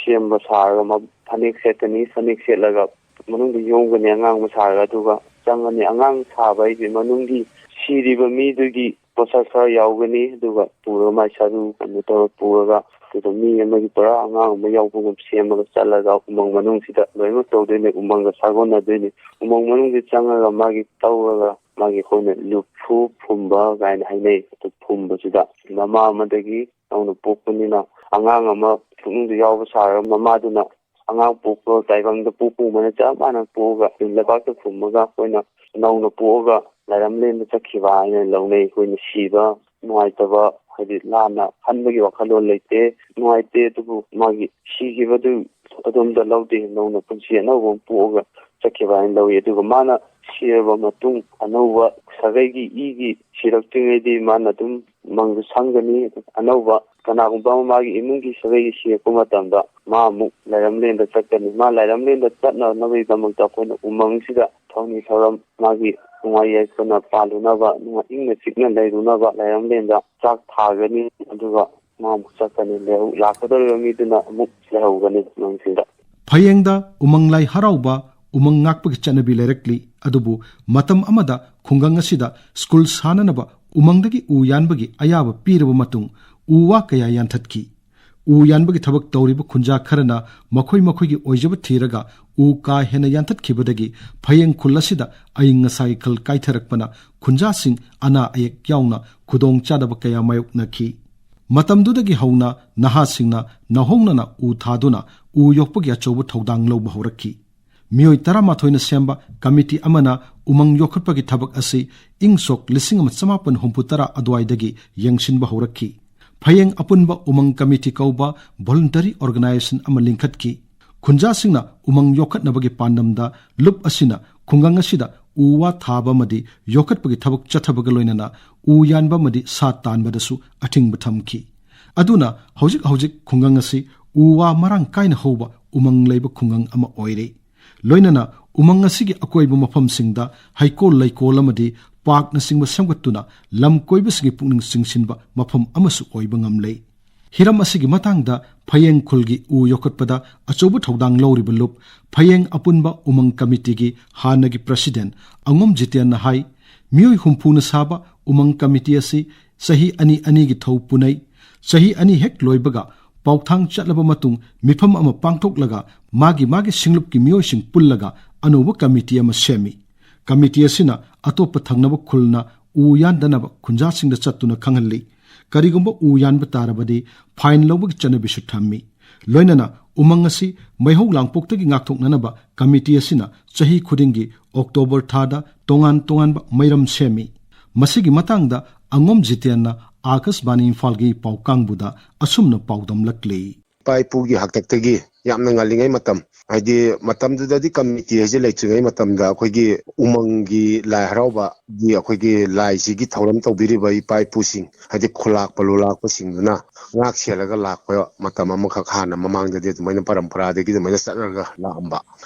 ꯁꯦꯝꯕ ꯁꯥꯔꯒ ꯃ-, ꯐꯅꯦꯛ ꯁꯦꯠꯀꯅꯤ꯫ ꯐꯅꯦꯛ ꯁꯦꯠꯂꯒ ꯃꯅꯨꯡꯗ ꯌꯣꯝꯒꯅꯤ ꯑꯉꯥꯡ ꯑꯃ ꯁꯥꯔꯒ, ꯑꯗꯨꯒ ꯆꯪꯉꯅꯤ꯫ ꯑꯉꯥꯡ ꯁꯥꯕ ꯍꯥꯏꯁꯦ ꯃꯅꯨꯡꯒꯤ ꯁꯤꯔꯤꯕ ꯃꯤꯗꯨꯒꯤ ꯄꯣꯠꯁꯛ ꯈꯔ ꯌꯥꯎꯒꯅꯤ, ꯑꯗꯨꯒ ꯄꯨꯔꯒ ꯃꯥꯏ ꯁꯔꯨ ꯀꯩꯅꯣ ꯇꯧꯔ ꯄꯨꯔꯒ ꯑꯗꯨꯗ ꯃꯤ ꯑꯃꯒꯤ ꯄꯨꯔꯥ ꯑꯉꯥꯡ ꯑꯃ ꯌꯥꯎꯕꯒꯨꯝ ꯁꯦꯝꯃꯒ ꯆꯠꯂꯒ ꯎꯃꯪ ꯃꯅꯨꯡꯁꯤꯗ ꯂꯣꯏꯅꯃꯛ ꯇꯧꯗꯣꯏꯅꯦ, ꯎꯃꯪꯒ ꯁꯥꯒꯣꯟꯅꯗꯣꯏꯅꯦ꯫ ꯎꯃꯪ ꯃꯅꯨꯡꯁꯤ ꯆꯪꯉꯒ ꯃꯥꯒꯤ ꯇꯧꯔꯒ ꯃꯥꯒꯤ ꯑꯩꯈꯣꯏꯅ ꯂꯨꯐꯨ ꯐꯨꯝꯕ ꯀꯥꯏꯅ ꯍꯥꯏꯅꯩ꯫ ꯑꯗꯨ ꯐꯨꯝꯕꯁꯤꯗ ꯃꯃꯥ ꯑꯃꯗꯒꯤ ꯅꯧꯅ ꯄꯣꯛꯄꯅꯤꯅ ꯑꯉꯥꯡ ꯑꯃ ꯄꯨꯛꯅꯨꯡꯗ ꯌꯥꯎꯕ ꯁꯥꯔꯒ ꯃꯃꯥꯗꯨꯅ ꯑꯉꯥꯡ ꯄꯣꯛꯄ ꯇꯥꯏꯕꯪꯗ ꯄꯣꯛꯄ ꯃꯅ ꯆꯞ ꯃꯥꯟꯅ ꯄꯣꯛꯑꯒ ꯂꯩꯕꯥꯛꯇ ꯐꯨꯝꯃꯒ ꯑꯩꯈꯣꯏꯅ ꯅꯧꯅ ꯄꯣꯛꯑꯒ ꯂꯥꯏꯔꯝꯂꯦꯟꯗ ꯆꯠꯈꯤꯕ ꯍꯥꯏꯅ ꯂꯧꯅꯩ꯫ ꯑꯩꯈꯣꯏꯅ ꯁꯤꯕ ꯅꯨꯡꯉꯥꯏꯇꯕ, ꯍꯥꯏꯗꯤ ꯂꯥꯟꯅ ꯈꯟꯕꯒꯤ ꯋꯥꯈꯜꯂꯣꯟ ꯂꯩꯇꯦ, ꯅꯨꯡꯉꯥꯏꯇꯦ꯫ ꯑꯗꯨꯕꯨ ꯃꯥꯒꯤ ꯁꯤꯈꯤꯕꯗꯨ ꯑꯗꯣꯝꯗ ꯂꯧꯗꯦ, ꯅꯧꯅ ꯄꯨꯟꯁꯤ ꯑꯅꯧꯕ ꯑꯃ ꯄꯣꯛꯑꯒ ꯆꯠꯈꯤꯕ ꯍꯥꯏꯅ ꯂꯧꯏ꯫ ꯑꯗꯨꯒ ꯃꯥꯅ ꯁꯤꯔꯕ ꯃꯇꯨꯡ ꯑꯅꯧꯕ ꯁꯥꯒꯩꯒꯤ ꯏꯒꯤ ꯁꯤꯔꯛꯇ꯭ꯔꯤꯉꯩꯗꯤ ꯃꯥꯅ ꯑꯗꯨꯝ ꯎꯃꯪꯗ ꯁꯪꯒꯅꯤ꯫ ꯑꯅꯧꯕ ꯀꯅꯥꯒꯨꯝꯕ ꯑꯃ ꯃꯥꯒꯤ ꯏꯃꯨꯡꯒꯤ ꯁꯥꯒꯩꯒꯤ ꯁꯤꯔꯛꯄ ꯃꯇꯝꯗ ꯃꯥ ꯑꯃꯨꯛ ꯂꯥꯏꯔꯝꯂꯦꯟꯗ ꯆꯠꯀꯅꯤ꯫ ꯃꯥ ꯂꯥꯏꯔꯝꯂꯦꯟꯗ ꯆꯠꯅꯅꯕꯒꯤꯗꯃꯛꯇ ꯑꯩꯈꯣꯏꯅ ꯎꯃꯪꯁꯤꯗ ꯊꯧꯅꯤ ꯊꯧꯔꯝ, ꯃꯥꯒꯤ ꯅꯨꯡꯉꯥꯏ ꯌꯥꯏꯐꯅ ꯄꯥꯜꯂꯨꯅꯕ, ꯅꯨꯡꯉꯥꯏ ꯏꯪꯅ ꯆꯤꯛꯅ ꯂꯩꯔꯨꯅꯕ ꯂꯥꯏꯔꯝꯂꯦꯟꯗ ꯆꯥꯛ ꯊꯥꯒꯅꯤ꯫ ꯑꯗꯨꯒ ꯃꯥ ꯑꯃꯨꯛ ꯆꯠꯀꯅꯤ꯫ ꯂꯩꯍꯧ-, ꯂꯥꯛꯀꯗꯧꯔꯤꯕ ꯃꯤꯗꯨꯅ ꯑꯃꯨꯛ ꯂꯩꯍꯧꯒꯅꯤ ꯎꯃꯪꯁꯤꯡꯗ꯫ ꯐꯌꯦꯡꯗ ꯎꯃꯪ ꯂꯥꯏ ꯍꯔꯥꯎꯕ, ꯎꯃꯪ ꯉꯥꯛꯄꯒꯤ ꯆꯠꯅꯕꯤ ꯂꯩꯔꯛꯂꯤ꯫ ꯑꯗꯨꯕꯨ ꯃꯇꯝ ꯑꯃꯗ ꯈꯨꯡꯒꯪ ꯑꯁꯤꯗ ꯁ꯭ꯀꯨꯜ ꯁꯥꯅꯅꯕ ꯎꯃꯪꯗꯒꯤ ꯎ ꯌꯥꯟꯕꯒꯤ ꯑꯌꯥꯕ ꯄꯤꯔꯕ ꯃꯇꯨꯡ ꯎ ꯋꯥ ꯀꯌꯥ ꯌꯥꯟꯊꯠꯈꯤ꯫ ꯎ ꯌꯥꯟꯕꯒꯤ ꯊꯕꯛ ꯇꯧꯔꯤꯕ ꯈꯨꯟꯖꯥ ꯈꯔꯅ ꯃꯈꯣꯏ ꯃꯈꯣꯏꯒꯤ ꯑꯣꯏꯖꯕ ꯊꯤꯔꯒ ꯎ ꯀꯥ ꯍꯦꯟꯅ ꯌꯥꯟꯊꯠꯈꯤꯕꯗꯒꯤ ꯐꯌꯦꯡ ꯈꯨꯜ ꯑꯁꯤꯗ ꯑꯏꯪ ꯑꯁꯥꯒꯤ ꯈꯜ ꯀꯥꯏꯊꯔꯛꯄꯅ ꯈꯨꯟꯖꯥꯁꯤꯡ ꯑꯅꯥ ꯑꯌꯦꯛ ꯌꯥꯎꯅ ꯈꯨꯗꯣꯡ ꯆꯥꯗꯕ ꯀꯌꯥ ꯃꯥꯌꯣꯛꯅꯈꯤ꯫ ꯃꯇꯝꯗꯨꯗꯒꯤ ꯍꯧꯅ ꯅꯍꯥꯁꯤꯡꯅ ꯅꯧꯍꯧꯅꯅ ꯎ ꯊꯥꯗꯨꯅ ꯎ ꯌꯣꯛꯄꯒꯤ ꯑꯆꯧꯕ ꯊꯧꯗꯥꯡ ꯂꯧꯕ ꯍꯧꯔꯛꯈꯤ꯫ ꯃꯤꯑꯣꯏ ꯇꯔꯥꯃꯥꯊꯣꯏꯅ ꯁꯦꯝꯕ ꯀꯃꯤꯇꯤ ꯑꯃꯅ ꯎꯃꯪ ꯌꯣꯛꯈꯠꯄꯒꯤ ꯊꯕꯛ ꯑꯁꯤ ꯏꯪ ꯁꯣꯛ ꯂꯤꯁꯤꯡ ꯑꯃ ꯆꯃꯥꯄꯟ ꯍꯨꯝꯐꯨ ꯇꯔꯥ ꯑꯗꯨꯋꯥꯏꯗꯒꯤ ꯌꯦꯡꯁꯤꯟꯕ ꯍꯧꯔꯛꯈꯤ꯫ ꯐꯌꯦꯡ ꯑꯄꯨꯟꯕ ꯎꯃꯪ ꯀꯃꯤꯇꯤ ꯀꯧꯕ voluntary organization ꯑꯃ ꯂꯤꯡꯈꯠꯈꯤ꯫ ꯈꯨꯟꯖꯥꯁꯤꯡꯅ ꯎꯃꯪ ꯌꯣꯛꯈꯠꯅꯕꯒꯤ ꯄꯥꯟꯗꯝꯗ ꯂꯨꯞ ꯑꯁꯤꯅ ꯈꯨꯡꯒꯪ ꯑꯁꯤꯗ ꯎ ꯋꯥ ꯊꯥꯕ ꯑꯃꯗꯤ ꯌꯣꯛꯈꯠꯄꯒꯤ ꯊꯕꯛ ꯆꯠꯊꯕꯒ ꯂꯣꯏꯅꯅ ꯎ ꯌꯥꯟꯕ ꯑꯃꯗꯤ ꯁꯥ ꯇꯥꯟꯕꯗꯁꯨ ꯑꯊꯤꯡꯕ ꯊꯝꯈꯤ꯫ ꯑꯗꯨꯅ ꯍꯧꯖꯤꯛ ꯍꯧꯖꯤꯛ ꯈꯨꯡꯒꯪ ꯑꯁꯤ ꯎ ꯋꯥ ꯃꯔꯥꯡ ꯀꯥꯏꯅ ꯍꯧꯕ ꯎꯃꯪ ꯂꯩꯕ ꯈꯨꯡꯒꯪ ꯑꯃ ꯑꯣꯏꯔꯦ꯫ ꯂꯣꯏꯅꯅ ꯎꯃꯪ ꯑꯁꯤꯒꯤ ꯑꯀꯣꯏꯕ ꯃꯐꯝꯁꯤꯡꯗ ꯍꯩꯀꯣꯜ ꯂꯩꯀꯣꯜ ꯑꯃꯗꯤ ꯄꯥꯔꯛꯅꯆꯤꯡꯕ ꯁꯦꯝꯒꯠꯇꯨꯅ ꯂꯝ ꯀꯣꯏꯕꯁꯤꯡꯒꯤ ꯄꯨꯛꯅꯤꯡ ꯆꯤꯡꯁꯤꯟꯕ ꯃꯐꯝ ꯑꯃꯁꯨ ꯑꯣꯏꯕ ꯉꯝꯂꯦ꯫ ꯍꯤꯔꯝ ꯑꯁꯤꯒꯤ ꯃꯇꯥꯡꯗ ꯐꯌꯦꯡ ꯈꯨꯜꯒꯤ ꯎ ꯌꯣꯛꯈꯠꯄꯗ ꯑꯆꯧꯕ ꯊꯧꯗꯥꯡ ꯂꯧꯔꯤꯕ ꯂꯨꯞ ꯐꯌꯦꯡ ꯑꯄꯨꯟꯕ ꯎꯃꯪ ꯀꯃꯤꯇꯤꯒꯤ ꯍꯥꯟꯅꯒꯤ president ꯑꯉꯣꯝ ꯖꯤꯇꯦꯟꯅ ꯍꯥꯏ, ꯃꯤꯑꯣꯏ ꯍꯨꯝꯐꯨꯅ ꯁꯥꯕ ꯎꯃꯪ ꯀꯃꯤꯇꯤ ꯑꯁꯤ ꯆꯍꯤ ꯑꯅꯤ ꯑꯅꯤꯒꯤ ꯊꯧ ꯄꯨꯅꯩ꯫ ꯆꯍꯤ ꯑꯅꯤ ꯍꯦꯛ ꯂꯣꯏꯕꯒ ꯄꯥꯎꯊꯥꯡ ꯆꯠꯂꯕ ꯃꯇꯨꯡ ꯃꯤꯐꯝ ꯑꯃ ꯄꯥꯡꯊꯣꯛꯂꯒ ꯃꯥꯒꯤ ꯃꯥꯒꯤ ꯁꯤꯡꯂꯨꯞꯀꯤ ꯃꯤꯑꯣꯏꯁꯤꯡ ꯄꯨꯜꯂꯒ ꯑꯅꯧꯕ ꯀꯃꯤꯇꯤ ꯑꯃ ꯁꯦꯝꯃꯤ꯫ ꯀꯃꯤꯇꯤ ꯑꯁꯤꯅ ꯑꯇꯣꯞꯄ ꯊꯪꯅꯕ ꯈꯨꯜꯅ ꯎ ꯌꯥꯟꯗꯅꯕ ꯈꯨꯟꯖꯥꯁꯤꯡꯗ ꯆꯠꯇꯨꯅ ꯈꯪꯍꯜꯂꯤ꯫ ꯀꯔꯤꯒꯨꯝꯕ ꯎ ꯌꯥꯟꯕ ꯇꯥꯔꯕꯗꯤ fine ꯂꯧꯕꯒꯤ ꯆꯠꯅꯕꯤꯁꯨ ꯊꯝꯃꯤ꯫ ꯂꯣꯏꯅꯅ ꯎꯃꯪ ꯑꯁꯤ ꯃꯩꯍꯧ ꯂꯥꯡꯄꯣꯛꯇꯒꯤ ꯉꯥꯛꯊꯣꯛꯅꯅꯕ ꯀꯃꯤꯇꯤ ꯑꯁꯤꯅ ꯆꯍꯤ ꯈꯨꯗꯤꯡꯒꯤ ꯑꯣꯛꯇꯣꯕꯔ ꯊꯥꯗ ꯇꯣꯉꯥꯟ ꯇꯣꯉꯥꯟꯕ ꯃꯩꯔꯝ ꯁꯦꯝꯃꯤ꯫ ꯃꯁꯤꯒꯤ ꯃꯇꯥꯡꯗ ꯑꯉꯣꯝ ꯖꯤꯇꯦꯟꯅ ꯑꯥꯀꯥꯁꯕꯥꯅꯤ ꯏꯝꯐꯥꯜꯒꯤ ꯄꯥꯎ ꯀꯥꯡꯕꯨꯗ ꯑꯁꯨꯝꯅ ꯄꯥꯎꯗꯝꯂꯛꯂꯤ꯫ ꯏꯄꯥ ꯏꯄꯨꯒꯤ ꯍꯥꯛꯇꯛꯇꯒꯤ ꯌꯥꯝꯅ ꯉꯜꯂꯤꯉꯩ ꯃꯇꯝ, ꯍꯥꯏꯗꯤ ꯃꯇꯝꯗꯨꯗꯗꯤ ꯀꯃꯤꯇꯤ ꯍꯥꯏꯁꯦ ꯂꯩꯇ꯭ꯔꯤꯉꯩ ꯃꯇꯝꯗ ꯑꯩꯈꯣꯏꯒꯤ ꯎꯃꯪꯒꯤ ꯂꯥꯏ ꯍꯔꯥꯎꯕꯒꯤ ꯑꯩꯈꯣꯏꯒꯤ ꯂꯥꯏꯁꯤꯒꯤ ꯊꯧꯔꯝ ꯇꯧꯕꯤꯔꯤꯕ ꯏꯄꯥ ꯏꯄꯨꯁꯤꯡ, ꯍꯥꯏꯗꯤ ꯈꯨꯂꯥꯛꯄ ꯂꯣꯂꯥꯛꯄꯁꯤꯡꯗꯨꯅ ꯉꯥꯛ ꯁꯦꯜꯂꯒ ꯂꯥꯛꯄ ꯃꯇꯝ ꯑꯃꯈꯛ ꯍꯥꯟꯅ ꯃꯃꯥꯡꯗꯗꯤ ꯑꯗꯨꯃꯥꯏꯅ ꯄꯔꯝꯄꯔꯥꯗꯒꯤ ꯑꯗꯨꯃꯥꯏꯅ ꯆꯠꯅꯔꯒ ꯂꯥꯛꯑꯝꯕ꯫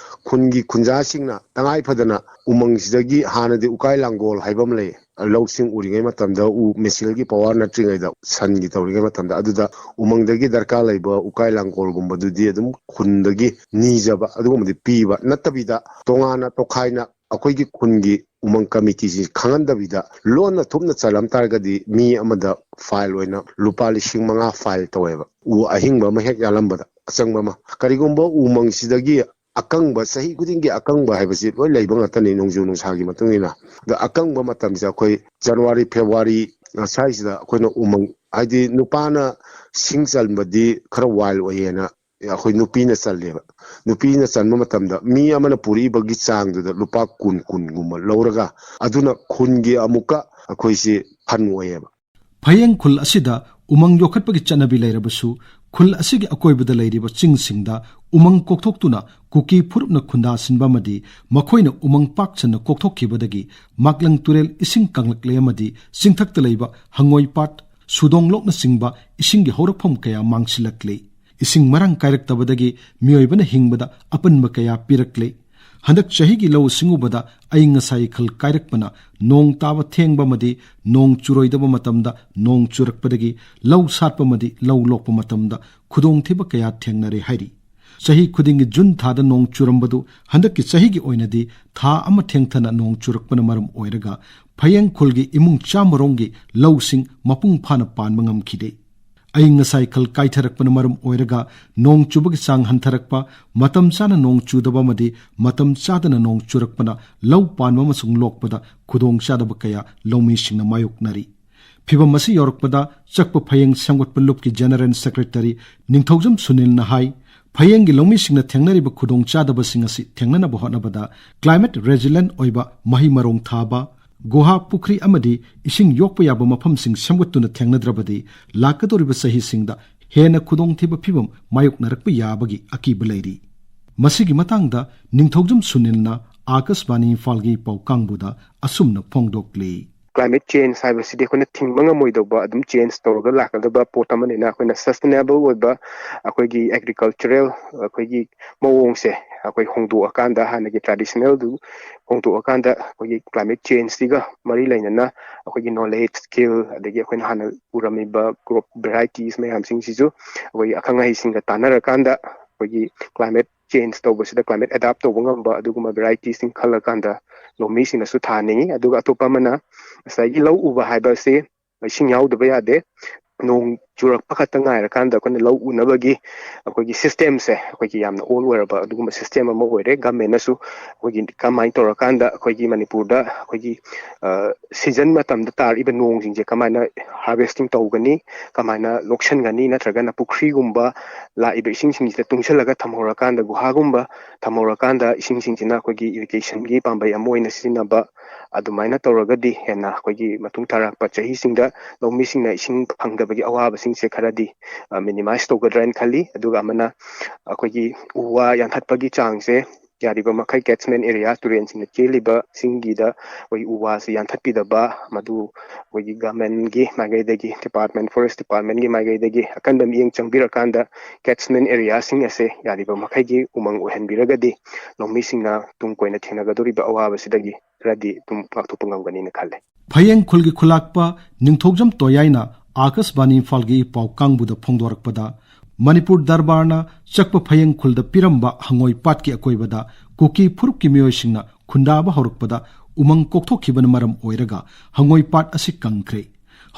ꯈꯨꯟꯒꯤ ꯈꯨꯟꯖꯥꯁꯤꯡꯅ ꯇꯉꯥꯏ ꯐꯗꯅ ꯎꯃꯪꯁꯤꯗꯒꯤ ꯍꯥꯟꯅꯗꯤ ꯎꯀꯥꯏ ꯂꯥꯡꯒꯣꯜ ꯍꯥꯏꯕ ꯑꯃ ꯂꯩ꯫ ꯂꯧꯁꯤꯡ ꯎꯔꯤꯉꯩ ꯃꯇꯝꯗ ꯎ ꯃꯦꯆꯤꯟꯒꯤ ꯄꯋꯥꯔ ꯅꯠꯇ꯭ꯔꯤꯉꯩꯗ ꯁꯟꯒꯤ ꯇꯧꯔꯤꯉꯩ ꯃꯇꯝꯗ ꯑꯗꯨꯗ ꯎꯃꯪꯗꯒꯤ ꯗꯔꯀꯥꯔ ꯂꯩꯕ ꯎꯀꯥꯏ ꯂꯥꯡꯒꯣꯜꯒꯨꯝꯕꯗꯨꯗꯤ ꯑꯗꯨꯝ ꯈꯨꯟꯗꯒꯤ ꯅꯤꯖꯕ ꯑꯗꯨꯒꯨꯝꯕꯗꯤ ꯄꯤꯕ ꯅꯠꯇꯕꯤꯗ ꯇꯣꯉꯥꯟꯅ ꯇꯣꯈꯥꯏꯅ ꯑꯩꯈꯣꯏꯒꯤ ꯈꯨꯟꯒꯤ ꯎꯃꯪ ꯀꯃꯤꯇꯤꯁꯤ ꯈꯪꯍꯟꯗꯕꯤꯗ ꯂꯣꯟꯅ ꯊꯨꯞꯅ ꯆꯜꯂꯝ ꯇꯥꯔꯒꯗꯤ ꯃꯤ ꯑꯃꯗ ꯐꯥꯏꯜ ꯑꯣꯏꯅ ꯂꯨꯄꯥ ꯂꯤꯁꯤꯡ ꯃꯉꯥ ꯐꯥꯏꯜ ꯇꯧꯋꯦꯕ꯫ ꯎ ꯑꯍꯤꯡꯕ ꯑꯃ ꯍꯦꯛ ꯌꯥꯜꯂꯝꯕꯗ ꯑꯆꯪꯕ ꯑꯃ꯫ ꯀꯔꯤꯒꯨꯝꯕ ꯎꯃꯪꯁꯤꯗꯒꯤ ꯑꯀꯪꯕ, ꯆꯍꯤ ꯈꯨꯗꯤꯡꯒꯤ ꯑꯀꯪꯕ ꯍꯥꯏꯕꯁꯤ ꯂꯣꯏ ꯂꯩꯕ ꯉꯥꯛꯇꯅꯤ, ꯅꯣꯡꯖꯨ ꯅꯨꯡꯁꯥꯒꯤ ꯃꯇꯨꯡ ꯏꯟꯅ꯫ ꯑꯗꯣ ꯑꯀꯪꯕ ꯃꯇꯝꯁꯦ ꯑꯩꯈꯣꯏ ꯖꯅꯋꯥꯔꯤ, ꯐꯦꯕꯋꯥꯔꯤ ꯁ꯭ꯋꯥꯏꯁꯤꯗ ꯑꯩꯈꯣꯏꯅ ꯎꯃꯪ, ꯍꯥꯏꯗꯤ ꯅꯨꯄꯥꯅ ꯁꯤꯡ ꯆꯟꯕꯗꯤ ꯈꯔ ꯋꯥꯏꯜ ꯑꯣꯏꯌꯦꯅ ꯑꯩꯈꯣꯏ ꯅꯨꯄꯤꯅ ꯆꯜꯂꯦꯕ꯫ ꯅꯨꯄꯤꯅ ꯆꯟꯕ ꯃꯇꯝꯗ ꯃꯤ ꯑꯃꯅ ꯄꯨꯔꯛꯏꯕꯒꯤ ꯆꯥꯡꯗꯨꯗ ꯂꯨꯄꯥ ꯀꯨꯟ, ꯀꯨꯟꯒꯨꯝꯕ ꯂꯧꯔꯒ, ꯑꯗꯨꯅ ꯈꯨꯟꯒꯤ ꯑꯃꯨꯛꯀ ꯑꯩꯈꯣꯏꯁꯤ ꯐꯟ ꯑꯣꯏꯌꯦꯕ꯫ ꯐꯌꯦꯡ ꯈꯨꯜ ꯑꯁꯤꯗ ꯎꯃꯪ ꯌꯣꯛꯈꯠꯄꯒꯤ ꯆꯠꯅꯕꯤ ꯂꯩꯔꯕꯁꯨ, ꯈꯨꯜ ꯑꯁꯤꯒꯤ ꯑꯀꯣꯏꯕꯗ ꯂꯩꯔꯤꯕ ꯆꯤꯡꯁꯤꯡꯗ ꯎꯃꯪ ꯀꯣꯛꯊꯣꯛꯇꯨꯅ ꯀꯨꯀꯤ ꯐꯨꯔꯨꯞꯅ ꯈꯨꯟꯗꯥ ꯁꯤꯟꯕ ꯑꯃꯗꯤ ꯃꯈꯣꯏꯅ ꯎꯃꯪ ꯄꯥꯛ ꯁꯟꯅ ꯀꯣꯛꯊꯣꯛꯈꯤꯕꯗꯒꯤ ꯃꯥꯛꯂꯪ ꯇꯨꯔꯦꯜ ꯏꯁꯤꯡ ꯀꯪꯂꯛꯂꯦ ꯑꯃꯗꯤ ꯆꯤꯡꯊꯛꯇ ꯂꯩꯕ ꯍꯪꯉꯣꯏ ꯄꯥꯠ, ꯁꯨꯗꯣꯡꯂꯣꯛꯅꯆꯤꯡꯕ ꯏꯁꯤꯡꯒꯤ ꯍꯧꯔꯛꯐꯝ ꯀꯌꯥ ꯃꯥꯡꯁꯤꯜꯂꯛꯂꯦ꯫ ꯏꯁꯤꯡ ꯃꯔꯥꯡ ꯀꯥꯏꯔꯛꯇꯕꯗꯒꯤ ꯃꯤꯑꯣꯏꯕꯅ ꯍꯤꯡꯕꯗ ꯑꯄꯟꯕ ꯀꯌꯥ ꯄꯤꯔꯛꯂꯦ꯫ ꯍꯟꯗꯛ ꯆꯍꯤꯒꯤ ꯂꯧꯎ ꯁꯤꯡꯎꯕꯗ ꯑꯏꯪ ꯑꯁꯥ ꯏꯈꯜ ꯀꯥꯏꯔꯛꯄꯅ ꯅꯣꯡ ꯇꯥꯕ ꯊꯦꯡꯕ ꯑꯃꯗꯤ ꯅꯣꯡ ꯆꯨꯔꯣꯏꯗꯕ ꯃꯇꯝꯗ ꯅꯣꯡ ꯆꯨꯔꯛꯄꯗꯒꯤ ꯂꯧ ꯁꯥꯠꯄ ꯑꯃꯗꯤ ꯂꯧ ꯂꯣꯛꯄ ꯃꯇꯝꯗ ꯈꯨꯗꯣꯡꯊꯤꯕ ꯀꯌꯥ ꯊꯦꯡꯅꯔꯦ ꯍꯥꯏꯔꯤ꯫ ꯆꯍꯤ ꯈꯨꯗꯤꯡꯒꯤ ꯖꯨꯟ ꯊꯥꯗ ꯅꯣꯡ ꯆꯨꯔꯝꯕꯗꯨ ꯍꯟꯗꯛꯀꯤ ꯆꯍꯤꯒꯤ ꯑꯣꯏꯅꯗꯤ ꯊꯥ ꯑꯃ ꯊꯦꯡꯊꯅ ꯅꯣꯡ ꯆꯨꯔꯛꯄꯅ ꯃꯔꯝ ꯑꯣꯏꯔꯒ ꯐꯌꯦꯡ ꯈꯨꯜꯒꯤ ꯏꯃꯨꯡ ꯆꯥꯝꯃ ꯔꯣꯝꯒꯤ ꯂꯧꯁꯤꯡ ꯃꯄꯨꯡ ꯐꯥꯅ ꯄꯥꯟꯕ ꯉꯝꯈꯤꯗꯦ꯫ ꯑꯏꯪ ꯑꯁꯥ ꯏꯈꯜ ꯀꯥꯏꯊꯔꯛꯄꯅ ꯃꯔꯝ ꯑꯣꯏꯔꯒ ꯅꯣꯡ ꯆꯨꯕꯒꯤ ꯆꯥꯡ ꯍꯟꯊꯔꯛꯄ, ꯃꯇꯝ ꯆꯥꯅ ꯅꯣꯡ ꯆꯨꯗꯕ ꯑꯃꯗꯤ ꯃꯇꯝ ꯆꯥꯗꯅ ꯅꯣꯡ ꯆꯨꯔꯛꯄꯅ ꯂꯧ ꯄꯥꯟꯕ ꯑꯃꯁꯨꯡ ꯂꯣꯛꯄꯗ ꯈꯨꯗꯣꯡꯆꯥꯗꯕ ꯀꯌꯥ ꯂꯧꯃꯤꯁꯤꯡꯅ ꯃꯥꯌꯣꯛꯅꯔꯤ꯫ ꯐꯤꯚꯝ ꯑꯁꯤ ꯌꯧꯔꯛꯄꯗ ꯆꯛꯄ ꯐꯌꯦꯡ ꯁꯦꯝꯒꯠꯄ ꯂꯨꯞꯀꯤ ꯖꯦꯅꯔꯦꯜ ꯁꯦꯀ꯭ꯔꯦꯇꯔꯤ ꯅꯤꯡꯊꯧꯖꯝ ꯁꯨꯅꯤꯜꯅ ꯍꯥꯏ, ꯐꯌꯦꯡꯒꯤ ꯂꯧꯃꯤꯁꯤꯡꯅ ꯊꯦꯡꯅꯔꯤꯕ ꯈꯨꯗꯣꯡꯆꯥꯗꯕꯁꯤꯡ ꯑꯁꯤ ꯊꯦꯡꯅꯅꯕ ꯍꯣꯠꯅꯕꯗ ꯀ꯭ꯂꯥꯏꯃꯦꯠ ꯔꯦꯖꯤꯂꯦꯟ ꯑꯣꯏꯕ ꯃꯍꯩ ꯃꯔꯣꯡ ꯊꯥꯕ, ꯒꯨꯍꯥ, ꯄꯨꯈ꯭ꯔꯤ ꯑꯃꯗꯤ ꯏꯁꯤꯡ ꯌꯣꯛꯄ ꯌꯥꯕ ꯃꯐꯝꯁꯤꯡ ꯁꯦꯝꯒꯠꯇꯨꯅ ꯊꯦꯡꯅꯗ꯭ꯔꯕꯗꯤ ꯂꯥꯛꯀꯗꯧꯔꯤꯕ ꯆꯍꯤꯁꯤꯡꯗ ꯍꯦꯟꯅ ꯈꯨꯗꯣꯡꯊꯤꯕ ꯐꯤꯚꯝ ꯃꯥꯌꯣꯛꯅꯔꯛꯄ ꯌꯥꯕꯒꯤ ꯑꯀꯤꯕ ꯂꯩꯔꯤ꯫ ꯃꯁꯤꯒꯤ ꯃꯇꯥꯡꯗ ꯅꯤꯡꯊꯧꯖꯝ ꯁꯨꯅꯤꯜꯅ ꯑꯥꯀꯥꯁꯕꯥꯅꯤ ꯏꯝꯐꯥꯜꯒꯤ ꯄꯥꯎ ꯀꯥꯡꯕꯨꯗ ꯑꯁꯨꯝꯅ ꯐꯣꯡꯗꯣꯛꯂꯤ꯫ Climate change ꯍꯥꯏꯕꯁꯤꯗꯤ ꯑꯩꯈꯣꯏꯅ ꯊꯤꯡꯕ ꯉꯝꯃꯣꯏꯗꯧꯕ, ꯑꯗꯨꯝ ꯆꯦꯟꯖ ꯇꯧꯔꯒ ꯂꯥꯛꯀꯗꯕ ꯄꯣꯠ ꯑꯃꯅꯤꯅ, ꯑꯩꯈꯣꯏꯅ ꯁꯁꯇꯦꯅꯦꯕꯜ ꯑꯣꯏꯕ ꯑꯩꯈꯣꯏꯒꯤ ꯑꯦꯒ꯭ꯔꯤꯀꯜꯆꯔꯦꯜ ꯑꯩꯈꯣꯏꯒꯤ ꯃꯑꯣꯡꯁꯦ ꯑꯩꯈꯣꯏ ꯍꯣꯡꯗꯣꯛꯑꯀꯥꯟꯗ, ꯍꯥꯟꯅꯒꯤ ꯇ꯭ꯔꯦꯗꯤꯁꯅꯦꯜꯗꯨ ꯍꯣꯡꯗꯣꯛꯑꯀꯥꯟꯗ, ꯑꯩꯈꯣꯏꯒꯤ ꯀ꯭ꯂꯥꯏꯃꯦꯠ ꯆꯦꯟꯖꯁꯤꯒ ꯃꯔꯤ ꯂꯩꯅꯅ ꯑꯩꯈꯣꯏꯒꯤ ꯅꯣꯂꯦꯖ, ꯁ꯭ꯀꯤꯜ, ꯑꯗꯒꯤ ꯑꯩꯈꯣꯏꯅ ꯍꯥꯟꯅ ꯎꯔꯝꯃꯤꯕ ꯀ꯭ꯔꯣꯞ ꯚꯦꯔꯥꯏꯇꯤꯁ ꯃꯌꯥꯝꯁꯤꯡꯁꯤꯁꯨ ꯑꯩꯈꯣꯏꯒꯤ ꯑꯈꯪ ꯑꯍꯩꯁꯤꯡꯒ ꯇꯥꯟꯅꯔꯀꯥꯟꯗ ꯑꯩꯈꯣꯏꯒꯤ ꯀ꯭ꯂꯥꯏꯃꯦꯠ ꯆꯦꯟꯖ ꯇꯧꯕꯁꯤꯗ ꯀ꯭ꯂꯥꯏꯃꯦꯠ ꯑꯦꯗꯥꯞ ꯇꯧꯕ ꯉꯝꯕ ꯑꯗꯨꯒꯨꯝꯕ ꯚꯦꯔꯥꯏꯇꯤꯁꯤꯡ ꯈꯜꯂꯀꯥꯟꯗ ꯂꯧꯃꯤꯁꯤꯡꯅꯁꯨ ꯊꯥꯍꯟꯅꯤꯡꯉꯤ꯫ ꯑꯗꯨꯒ ꯑꯇꯣꯞꯄ ꯑꯃꯅ ꯉꯁꯥꯏꯒꯤ ꯂꯧ ꯎꯕ ꯍꯥꯏꯕ ꯑꯁꯤ ꯏꯁꯤꯡ ꯌꯥꯎꯗꯕ ꯌꯥꯗꯦ꯫ ꯅꯣꯡ ꯆꯨꯔꯛꯄ ꯈꯛꯇ ꯉꯥꯏꯔꯀꯥꯟꯗ ꯑꯩꯈꯣꯏꯅ ꯂꯧ ꯎꯅꯕꯒꯤ ꯑꯩꯈꯣꯏꯒꯤ ꯁꯤꯁꯇꯦꯝꯁꯦ ꯑꯩꯈꯣꯏꯒꯤ ꯌꯥꯝꯅ ꯑꯣꯜ ꯑꯣꯏꯔꯕ ꯑꯗꯨꯒꯨꯝꯕ ꯁꯤꯁꯇꯦꯝ ꯑꯃ ꯑꯣꯏꯔꯦ꯫ ꯒꯃꯦꯟꯅꯁꯨ ꯑꯩꯈꯣꯏꯒꯤ ꯀꯃꯥꯏꯅ ꯇꯧꯔꯀꯥꯟꯗ ꯑꯩꯈꯣꯏꯒꯤ ꯃꯅꯤꯄꯨꯔꯗ ꯑꯩꯈꯣꯏꯒꯤ ꯁꯤꯖꯟ ꯃꯇꯝꯗ ꯇꯥꯔꯛꯏꯕ ꯅꯣꯡꯁꯤꯡꯁꯦ ꯀꯃꯥꯏꯅ ꯍꯥꯔꯚꯦꯁꯇꯤꯡ ꯇꯧꯒꯅꯤ, ꯀꯃꯥꯏꯅ ꯂꯣꯛꯁꯟꯒꯅꯤ, ꯅꯠꯇ꯭ꯔꯒꯅ ꯄꯨꯈ꯭ꯔꯤꯒꯨꯝꯕ ꯂꯥꯛꯏꯕ ꯏꯁꯤꯡꯁꯤꯡꯁꯤꯗ ꯇꯨꯡꯁꯤꯜꯂꯒ ꯊꯝꯍꯧꯔꯀꯥꯟꯗ, ꯒꯨꯍꯥꯒꯨꯝꯕ ꯊꯝꯍꯧꯔꯀꯥꯟꯗ ꯏꯁꯤꯡꯁꯤꯡꯁꯤꯅ ꯑꯩꯈꯣꯏꯒꯤ ꯏꯔꯤꯒꯦꯁꯟꯒꯤ ꯄꯥꯝꯕꯩ ꯑꯃ ꯑꯣꯏꯅ ꯁꯤꯖꯤꯟꯅꯕ, ꯑꯗꯨꯃꯥꯏꯅ ꯇꯧꯔꯒꯗꯤ ꯍꯦꯟꯅ ꯑꯩꯈꯣꯏꯒꯤ ꯃꯇꯨꯡ ꯇꯥꯔꯛꯄ ꯆꯍꯤꯁꯤꯡꯗ ꯂꯧꯃꯤꯁꯤꯡꯅ ꯏꯁꯤꯡ ꯐꯪꯗꯕꯒꯤ ꯑꯋꯥꯕꯁꯤꯡꯁꯦ ꯈꯔꯗꯤ ꯃꯤꯅꯤꯃꯥꯏꯁ ꯇꯧꯒꯗ꯭ꯔꯥ ꯍꯥꯏꯅ ꯈꯜꯂꯤ꯫ ꯑꯗꯨꯒ ꯑꯃꯅ ꯑꯩꯈꯣꯏꯒꯤ ꯎ ꯋꯥ ꯌꯥꯟꯊꯠꯄꯒꯤ ꯆꯥꯡꯁꯦ ꯌꯥꯔꯤꯕ ꯃꯈꯩ ꯀꯦꯠꯁꯃꯦꯟ ꯑꯦꯔꯤꯌꯥ, ꯇꯨꯔꯦꯟꯁꯤꯡꯅ ꯆꯦꯜꯂꯤꯕ ꯏꯁꯤꯡꯒꯤꯗ ꯑꯩꯈꯣꯏ ꯎ ꯋꯥꯁꯤ ꯌꯥꯟꯊꯠꯄꯤꯗꯕ, ꯃꯗꯨ ꯑꯩꯈꯣꯏꯒꯤ ꯒꯃꯦꯟꯒꯤ ꯃꯥꯏꯀꯩꯗꯒꯤ, ꯗꯤꯄꯥꯔꯠꯃꯦꯟ, ꯐꯣꯔꯦꯁ ꯗꯤꯄꯥꯔꯠꯃꯦꯟꯒꯤ ꯃꯥꯏꯀꯩꯗꯒꯤ ꯑꯀꯟꯕ ꯃꯤꯠꯌꯦꯡ ꯆꯪꯕꯤꯔꯀꯥꯟꯗ ꯀꯦꯠꯁꯃꯦꯟ ꯑꯦꯔꯤꯌꯥꯁꯤꯡ ꯑꯁꯦ ꯌꯥꯔꯤꯕ ꯃꯈꯩꯒꯤ ꯎꯃꯪ ꯑꯣꯏꯍꯟꯕꯤꯔꯒꯗꯤ ꯂꯧꯃꯤꯁꯤꯡꯅ ꯇꯨꯡ ꯀꯣꯏꯅ ꯊꯦꯡꯅꯒꯗꯧꯔꯤꯕ ꯑꯋꯥꯕꯁꯤꯗꯒꯤ ꯈꯔꯗꯤ ꯑꯗꯨꯝ ꯉꯥꯛꯊꯣꯛꯄ ꯉꯝꯒꯅꯤꯅ ꯈꯜꯂꯦ꯫ ꯐꯌꯦꯡ ꯈꯨꯜꯒꯤ ꯈꯨꯂꯥꯛꯄ ꯅꯤꯡꯊꯧꯖꯝ ꯇꯣꯌꯥꯏꯅ ꯑꯥꯀꯥꯁꯕꯥꯅꯤ ꯏꯝꯐꯥꯜꯒꯤ ꯄꯥꯎ ꯀꯥꯡꯕꯨꯗ ꯐꯣꯡꯗꯣꯔꯛꯄꯗ, ꯃꯅꯤꯄꯨꯔ ꯗꯔꯕꯥꯔꯅ ꯆꯛꯄ ꯐꯌꯦꯡ ꯈꯨꯜꯗ ꯄꯤꯔꯝꯕ ꯍꯪꯉꯣꯏ ꯄꯥꯠꯀꯤ ꯑꯀꯣꯏꯕꯗ ꯀꯨꯀꯤ ꯐꯨꯔꯨꯞꯀꯤ ꯃꯤꯑꯣꯏꯁꯤꯡꯅ ꯈꯨꯟꯗꯥꯕ ꯍꯧꯔꯛꯄꯗ ꯎꯃꯪ ꯀꯣꯛꯊꯣꯛꯈꯤꯕꯅ ꯃꯔꯝ ꯑꯣꯏꯔꯒ ꯍꯪꯉꯣꯏ ꯄꯥꯠ ꯑꯁꯤ ꯀꯪꯈ꯭ꯔꯦ꯫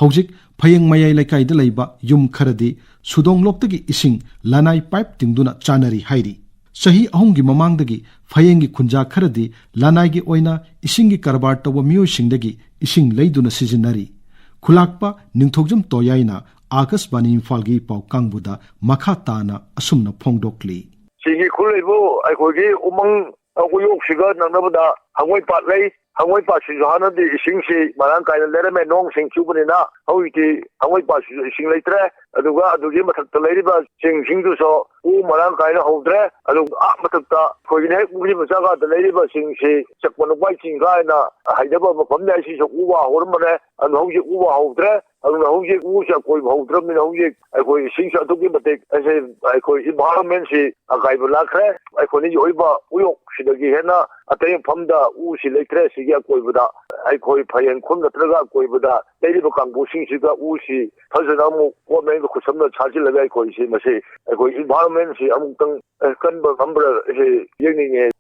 ꯍꯧꯖꯤꯛ ꯐꯌꯦꯡ ꯃꯌꯥꯏ ꯂꯩꯀꯥꯏꯗ ꯂꯩꯕ ꯌꯨꯝ ꯈꯔꯗꯤ ꯁꯨꯗꯣꯡ ꯂꯣꯛꯇꯒꯤ ꯏꯁꯤꯡ ꯂꯅꯥꯏ ꯄꯥꯏꯞ ꯇꯤꯡꯗꯨꯅ ꯆꯥꯅꯔꯤ ꯍꯥꯏꯔꯤ꯫ ꯆꯍꯤ ꯑꯍꯨꯝꯒꯤ ꯃꯃꯥꯡꯗꯒꯤ ꯐꯌꯦꯡꯒꯤ ꯈꯨꯟꯖꯥ ꯈꯔꯗꯤ ꯂꯅꯥꯏꯒꯤ ꯑꯣꯏꯅ ꯏꯁꯤꯡꯒꯤ ꯀꯔꯕꯥꯔ ꯇꯧꯕ ꯃꯤꯑꯣꯏꯁꯤꯡꯗꯒꯤ ꯏꯁꯤꯡ ꯂꯩꯗꯨꯅ ꯁꯤꯖꯤꯟꯅꯔꯤ꯫ ꯈꯨꯂꯥꯛꯄ ꯅꯤꯡꯊꯧꯖꯝ ꯇꯣꯌꯥꯏꯅ ꯑꯥꯀꯥꯁꯕꯥꯅꯤ ꯏꯝꯐꯥꯜꯒꯤ ꯄꯥꯎ ꯀꯥꯡꯕꯨꯗ ꯃꯈꯥ ꯇꯥꯅ ꯑꯁꯨꯝꯅ ꯐꯣꯡꯗꯣꯛꯂꯤ꯫ ꯁꯤꯒꯤ ꯈꯨꯜꯂꯩꯕꯨ ꯑꯩꯈꯣꯏꯒꯤ ꯎꯃꯪ ꯎꯌꯣꯛꯁꯤꯒ ꯅꯛꯅꯕꯗ ꯍꯪꯉꯣꯏ ꯄꯥꯠ ꯂꯩ꯫ ꯍꯪꯉꯣꯏ ꯄꯥꯠꯁꯤꯁꯨ ꯍꯥꯟꯅꯗꯤ ꯏꯁꯤꯡꯁꯤ ꯃꯔꯥꯡ ꯀꯥꯏꯅ ꯂꯩꯔꯝꯃꯦ, ꯅꯣꯡ ꯁꯤꯡ ꯆꯨꯕꯅꯤꯅ꯫ ꯍꯧꯖꯤꯛꯇꯤ ꯍꯪꯉꯣꯏ ꯄꯥꯠꯁꯤꯁꯨ ꯏꯁꯤꯡ ꯂꯩꯇ꯭ꯔꯦ꯫ ꯑꯗꯨꯒ ꯑꯗꯨꯒꯤ ꯃꯊꯛꯇ ꯂꯩꯔꯤꯕ ꯆꯤꯡꯁꯤꯡꯗꯨꯁꯨ ꯎ ꯃꯔꯥꯡ ꯀꯥꯏꯅ ꯍꯧꯗ꯭ꯔꯦ꯫ ꯑꯗꯨꯒ ꯑꯥ ꯃꯊꯛꯇ ꯑꯩꯈꯣꯏꯒꯤꯅ ꯍꯦꯛ ꯎꯔꯤꯕ ꯖꯒꯥꯗ ꯂꯩꯔꯤꯕ ꯆꯤꯡꯁꯤ ꯆꯛꯄ ꯅꯨꯡꯕꯥꯏ ꯆꯤꯡ ꯀꯥꯏꯅ ꯍꯥꯏꯅꯕ ꯃꯐꯝꯅꯦ꯫ ꯑꯁꯤꯁꯨ ꯎ ꯋꯥ ꯍꯧꯔꯝꯕꯅꯦ꯫ ꯑꯗꯨ ꯍꯧꯖꯤꯛ ꯎ ꯋꯥ ꯍꯧꯗ꯭ꯔꯦ꯫ ꯑꯗꯨꯅ ꯍꯧꯖꯤꯛ ꯎꯁꯦ ꯑꯀꯣꯏꯕ ꯍꯧꯗ꯭ꯔꯕꯅꯤꯅ ꯍꯧꯖꯤꯛ ꯑꯩꯈꯣꯏ ꯏꯁꯤꯡꯁꯦ ꯑꯗꯨꯛꯀꯤ ꯃꯇꯤꯛ ꯑꯁꯤ ꯑꯩꯈꯣꯏ environment ꯁꯤ ꯑꯀꯥꯏꯕ ꯂꯥꯛꯈ꯭ꯔꯦ꯫ ꯑꯩꯈꯣꯏꯅ ꯌꯣꯛꯏꯕ ꯎꯌꯣꯛꯁꯤꯗꯒꯤ ꯍꯦꯟꯅ ꯑꯇꯩ ꯃꯐꯝꯗ ꯎꯁꯤ ꯂꯩꯇ꯭ꯔꯦ꯫ ꯁꯤꯒꯤ ꯑꯀꯣꯏꯕꯗ ꯑꯩꯈꯣꯏ ꯐꯌꯦꯡ ꯈꯨꯜ ꯅꯠꯇ꯭ꯔꯒ ꯑꯀꯣꯏꯕꯗ ꯂꯩꯔꯤꯕ ꯀꯥꯡꯕꯨꯁꯤꯡꯁꯤꯒ ꯎꯁꯤ ꯐꯖꯅ ꯑꯃꯨꯛ government ꯒ ꯈꯨꯠꯁꯝꯅ ꯁꯥꯖꯤꯜꯂꯒ ꯑꯩꯈꯣꯏꯁꯤ ꯃꯁꯤ ꯑꯩꯈꯣꯏ environment ꯁꯤ ꯑꯃꯨꯛꯇꯪ, ꯑꯦ, ꯀꯟꯕ ꯉꯝꯕ꯭ꯔꯥ ꯁꯤ ꯌꯦꯡꯅꯤꯡꯉꯦ꯫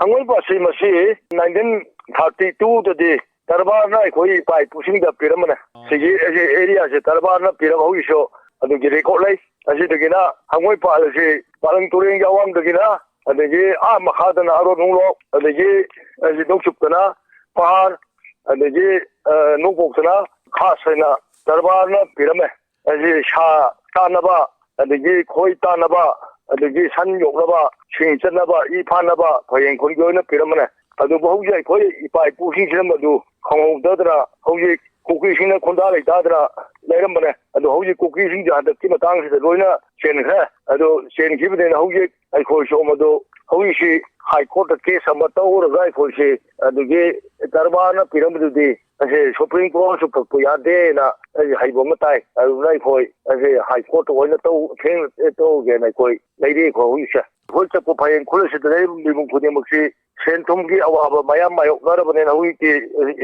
ꯍꯪꯉꯣꯏ ꯄꯥꯠꯁꯤ ꯃꯁꯤ nineteen thirty two ꯗꯗꯤ ꯀꯔꯕꯥꯔꯅ ꯑꯩꯈꯣꯏ ꯏꯄꯥ ꯏꯄꯨꯁꯤꯡꯗ ꯄꯤꯔꯝꯕꯅꯦ꯫ ꯁꯤꯒꯤ ꯑꯁꯤ area ꯁꯦ ꯀꯔꯕꯥꯔꯅ ꯄꯤꯔꯒ ꯍꯧꯖꯤꯛꯁꯨ ꯑꯗꯨꯒꯤ record ꯂꯩ꯫ ꯑꯁꯤꯗꯒꯤꯅ ꯍꯪꯉꯣꯏ ꯄꯥꯠ ꯑꯁꯤ ꯄꯥꯂꯪ ꯇꯨꯔꯦꯟꯒꯤ ꯑꯋꯥꯡꯗꯒꯤꯅ, ꯑꯗꯒꯤ ꯑꯥ ꯃꯈꯥꯗꯅ ꯑꯔꯣꯟ ꯍꯣꯡꯂꯣꯛ, ꯑꯗꯒꯤ ꯑꯁꯤ ꯅꯣꯡꯆꯨꯞꯇꯅ ꯄꯍꯥꯔ, ꯑꯗꯒꯤ, ꯑ, ꯅꯣꯡꯄꯣꯛꯇꯅ ꯈꯥꯁ ꯍꯥꯏꯅ ꯀꯔꯕꯥꯔꯅ ꯄꯤꯔꯝꯃꯦ꯫ ꯑꯁꯤ ꯁꯥ ꯇꯥꯅꯕ, ꯑꯗꯒꯤ ꯈꯣꯏ ꯇꯥꯅꯕ, ꯑꯗꯒꯤ ꯁꯟ ꯌꯣꯛꯅꯕ, ꯁꯤꯡ ꯆꯠꯅꯕ, ꯏ ꯐꯥꯅꯕ ꯐꯌꯦꯡ ꯈꯨꯟꯒꯤ ꯑꯣꯏꯅ ꯄꯤꯔꯝꯕꯅꯦ꯫ ꯑꯗꯨꯕꯨ ꯍꯧꯖꯤꯛ ꯑꯩꯈꯣꯏ ꯏꯄꯥ ꯏꯄꯨꯁꯤꯡꯁꯤꯅ ꯃꯗꯨ ꯈꯪꯍꯧꯗꯗꯅ ꯍꯧꯖꯤꯛ ꯀꯨꯀꯤꯁꯤꯡꯅ ꯈꯨꯟꯗꯥ ꯂꯩꯇꯥꯗꯅ ꯂꯩꯔꯝꯕꯅꯦ꯫ ꯑꯗꯣ ꯍꯧꯖꯤꯛ ꯀꯨꯀꯤꯁꯤꯡꯁꯦ ꯍꯟꯗꯛꯀꯤ ꯃꯇꯥꯡꯁꯤꯗ ꯂꯣꯏꯅ ꯆꯦꯟꯈ꯭ꯔꯦ꯫ ꯑꯗꯣ ꯆꯦꯟꯈꯤꯕꯅꯤꯅ ꯍꯧꯖꯤꯛ ꯑꯩꯈꯣꯏꯁꯨ ꯃꯗꯨ ꯍꯧꯖꯤꯛꯁꯤ High Court ꯇ case ꯑꯃ ꯇꯧꯔꯒ ꯑꯩꯈꯣꯏꯁꯤ ꯑꯗꯨꯒꯤ ꯀꯔꯕꯥꯔꯅ ꯄꯤꯔꯝꯕꯗꯨꯗꯤ ꯑꯁꯤ Supreme Court ꯁꯨ ꯀꯛꯄ ꯌꯥꯗꯦꯅ ꯑꯩ ꯍꯥꯏꯕ ꯑꯃ ꯇꯥꯏ꯫ ꯑꯗꯨꯅ ꯑꯩꯈꯣꯏ ꯑꯁꯤ High Court ꯇ ꯑꯣꯏꯅ ꯇꯧ-, ꯊꯦꯡ-, ꯇꯧꯒꯦꯅ ꯑꯩꯈꯣꯏ ꯂꯩꯔꯤ ꯑꯩꯈꯣꯏ ꯍꯧꯖꯤꯛꯁꯦ꯫ ꯑꯩꯈꯣꯏ ꯆꯠꯄ ꯐꯌꯦꯡ ꯈꯨꯜ ꯑꯁꯤꯗ ꯂꯩꯔꯤꯕ ꯃꯤꯄꯨꯝ ꯈꯨꯗꯤꯡꯃꯛꯁꯤ ꯁꯦꯟ ꯊꯨꯝꯒꯤ ꯑꯋꯥꯕ ꯃꯌꯥꯝ ꯃꯥꯌꯣꯛꯅꯔꯕꯅꯤꯅ ꯍꯧꯖꯤꯛꯇꯤ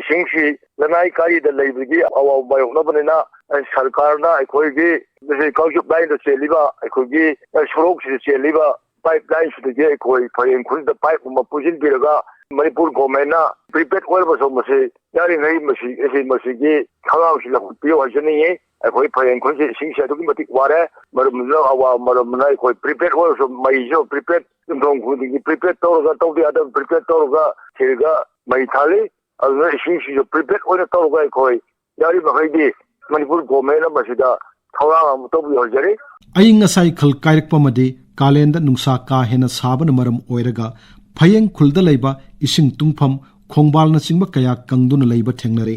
ꯏꯁꯤꯡꯁꯤ ꯂꯅꯥꯏ ꯒꯥꯔꯤꯗ ꯂꯩꯕꯒꯤ ꯑꯋꯥꯕ ꯃꯥꯌꯣꯛꯅꯕꯅꯤꯅ, ꯑ, ꯁꯔꯀꯥꯔꯅ ꯑꯩꯈꯣꯏꯒꯤ ꯃꯁꯤ ꯀꯥꯡꯆꯨꯞ line ꯗ ꯆꯦꯜꯂꯤꯕ ꯑꯩꯈꯣꯏꯒꯤ, ꯑ, ꯁꯣꯔꯣꯛꯁꯤꯗ ꯆꯦꯜꯂꯤꯕ pipeline ꯁꯤꯗꯒꯤ ꯑꯩꯈꯣꯏ ꯐꯌꯦꯡ ꯈꯨꯜꯗ pipe ꯑꯃ ꯄꯨꯁꯤꯟꯕꯤꯔꯒ ꯃꯅꯤꯄꯨꯔ government ꯅ prepaid ꯑꯣꯏꯔꯕꯁꯨ ꯃꯁꯤ ꯌꯥꯔꯤꯉꯩ ꯃꯁꯤ, ꯑꯁꯤ, ꯃꯁꯤꯒꯤ ꯊꯧꯔꯥꯡꯁꯤ ꯂꯧꯈꯠꯄꯤꯌꯨ ꯍꯥꯏꯖꯅꯤꯡꯉꯤ꯫ ꯑꯩꯈꯣꯏ ꯐꯌꯦꯡ ꯈꯨꯜꯁꯤ ꯏꯁꯤꯡꯁꯤ ꯑꯗꯨꯛꯀꯤ ꯃꯇꯤꯛ ꯋꯥꯔꯦ꯫ ꯃꯔꯝ ꯑꯗꯨꯅ ꯑꯋꯥꯕ ꯃꯔꯝ ꯑꯗꯨꯅ ꯑꯩꯈꯣꯏ prepaid ꯑꯣꯏꯔꯁꯨ ꯃꯩꯁꯨ prepaid, ꯌꯨꯝꯊꯣꯡ ꯈꯨꯗꯤꯡꯒꯤ prepaid ꯇꯧꯔꯒ, ꯇꯧꯗ ꯌꯥꯗꯕ prepaid ꯇꯧꯔꯒ ꯊꯤꯔꯒ ꯃꯩ ꯊꯥꯜꯂꯤ꯫ ꯑꯗꯨꯅ ꯏꯁꯤꯡꯁꯤꯁꯨ prepaid ꯑꯣꯏꯅ ꯇꯧꯔꯒ ꯑꯩꯈꯣꯏ ꯌꯥꯔꯤꯕ ꯃꯈꯩꯗꯤ ꯃꯅꯤꯄꯨꯔ ꯒꯣꯔꯃꯦꯟꯅ ꯃꯁꯤꯗ ꯊꯧꯔꯥꯡ ꯑꯃ ꯇꯧꯕꯤꯌꯨ ꯍꯥꯏꯖꯔꯤ꯫ ꯑꯏꯪ ꯑꯁꯥꯏ ꯈꯜ ꯀꯥꯏꯔꯛꯄ ꯑꯃꯗꯤ ꯀꯥꯂꯦꯟꯗ ꯅꯨꯡꯁꯥ ꯀꯥ ꯍꯦꯟꯅ ꯁꯥꯕꯅ ꯃꯔꯝ ꯑꯣꯏꯔꯒ ꯐꯌꯦꯡ ꯈꯨꯜꯗ ꯂꯩꯕ ꯏꯁꯤꯡ ꯇꯨꯡꯐꯝ, ꯈꯣꯡꯕꯥꯜꯅꯆꯤꯡꯕ ꯀꯌꯥ ꯀꯪꯗꯨꯅ ꯂꯩꯕ ꯊꯦꯡꯅꯔꯦ꯫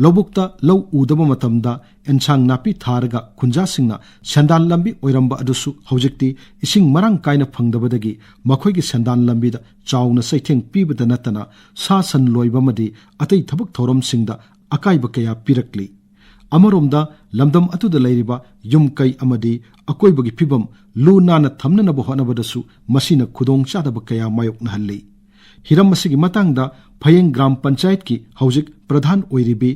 ꯂꯧꯕꯨꯛꯇ ꯂꯧ ꯎꯗꯕ ꯃꯇꯝꯗ ꯑꯦꯟꯁꯥꯡ ꯅꯥꯄꯤ ꯊꯥꯔꯒ ꯈꯨꯟꯖꯥꯁꯤꯡꯅ ꯁꯦꯟꯗꯥꯟ ꯂꯝꯕꯤ ꯑꯣꯏꯔꯝꯕ ꯑꯗꯨꯁꯨ ꯍꯧꯖꯤꯛꯇꯤ ꯏꯁꯤꯡ ꯃꯔꯥꯡ ꯀꯥꯏꯅ ꯐꯪꯗꯕꯗꯒꯤ ꯃꯈꯣꯏꯒꯤ ꯁꯦꯟꯗꯥꯟ ꯂꯝꯕꯤꯗ ꯆꯥꯎꯅ ꯆꯩꯊꯦꯡ ꯄꯤꯕꯗ ꯅꯠꯇꯅ ꯁꯥ ꯁꯟ ꯂꯣꯏꯕ ꯑꯃꯗꯤ ꯑꯇꯩ ꯊꯕꯛ ꯊꯧꯔꯝꯁꯤꯡꯗ ꯑꯀꯥꯏꯕ ꯀꯌꯥ ꯄꯤꯔꯛꯂꯤ꯫ ꯑꯃꯔꯣꯝꯗ ꯂꯝꯗꯝ ꯑꯗꯨꯗ ꯂꯩꯔꯤꯕ ꯌꯨꯝ ꯀꯩ ꯑꯃꯗꯤ ꯑꯀꯣꯏꯕꯒꯤ ꯐꯤꯕꯝ ꯂꯨ ꯅꯥꯟꯅ ꯊꯝꯅꯅꯕ ꯍꯣꯠꯅꯕꯗꯁꯨ ꯃꯁꯤꯅ ꯈꯨꯗꯣꯡ ꯆꯥꯗꯕ ꯀꯌꯥ ꯃꯥꯌꯣꯛꯅꯍꯜꯂꯤ꯫ ꯍꯤꯔꯝ ꯑꯁꯤꯒꯤ ꯃꯇꯥꯡꯗ ꯐꯌꯦꯡ ꯒ꯭ꯔꯥꯝ ꯄꯟꯆꯥꯌꯠꯀꯤ ꯍꯧꯖꯤꯛ ꯄ꯭ꯔꯙꯥꯟ ꯑꯣꯏꯔꯤꯕꯤ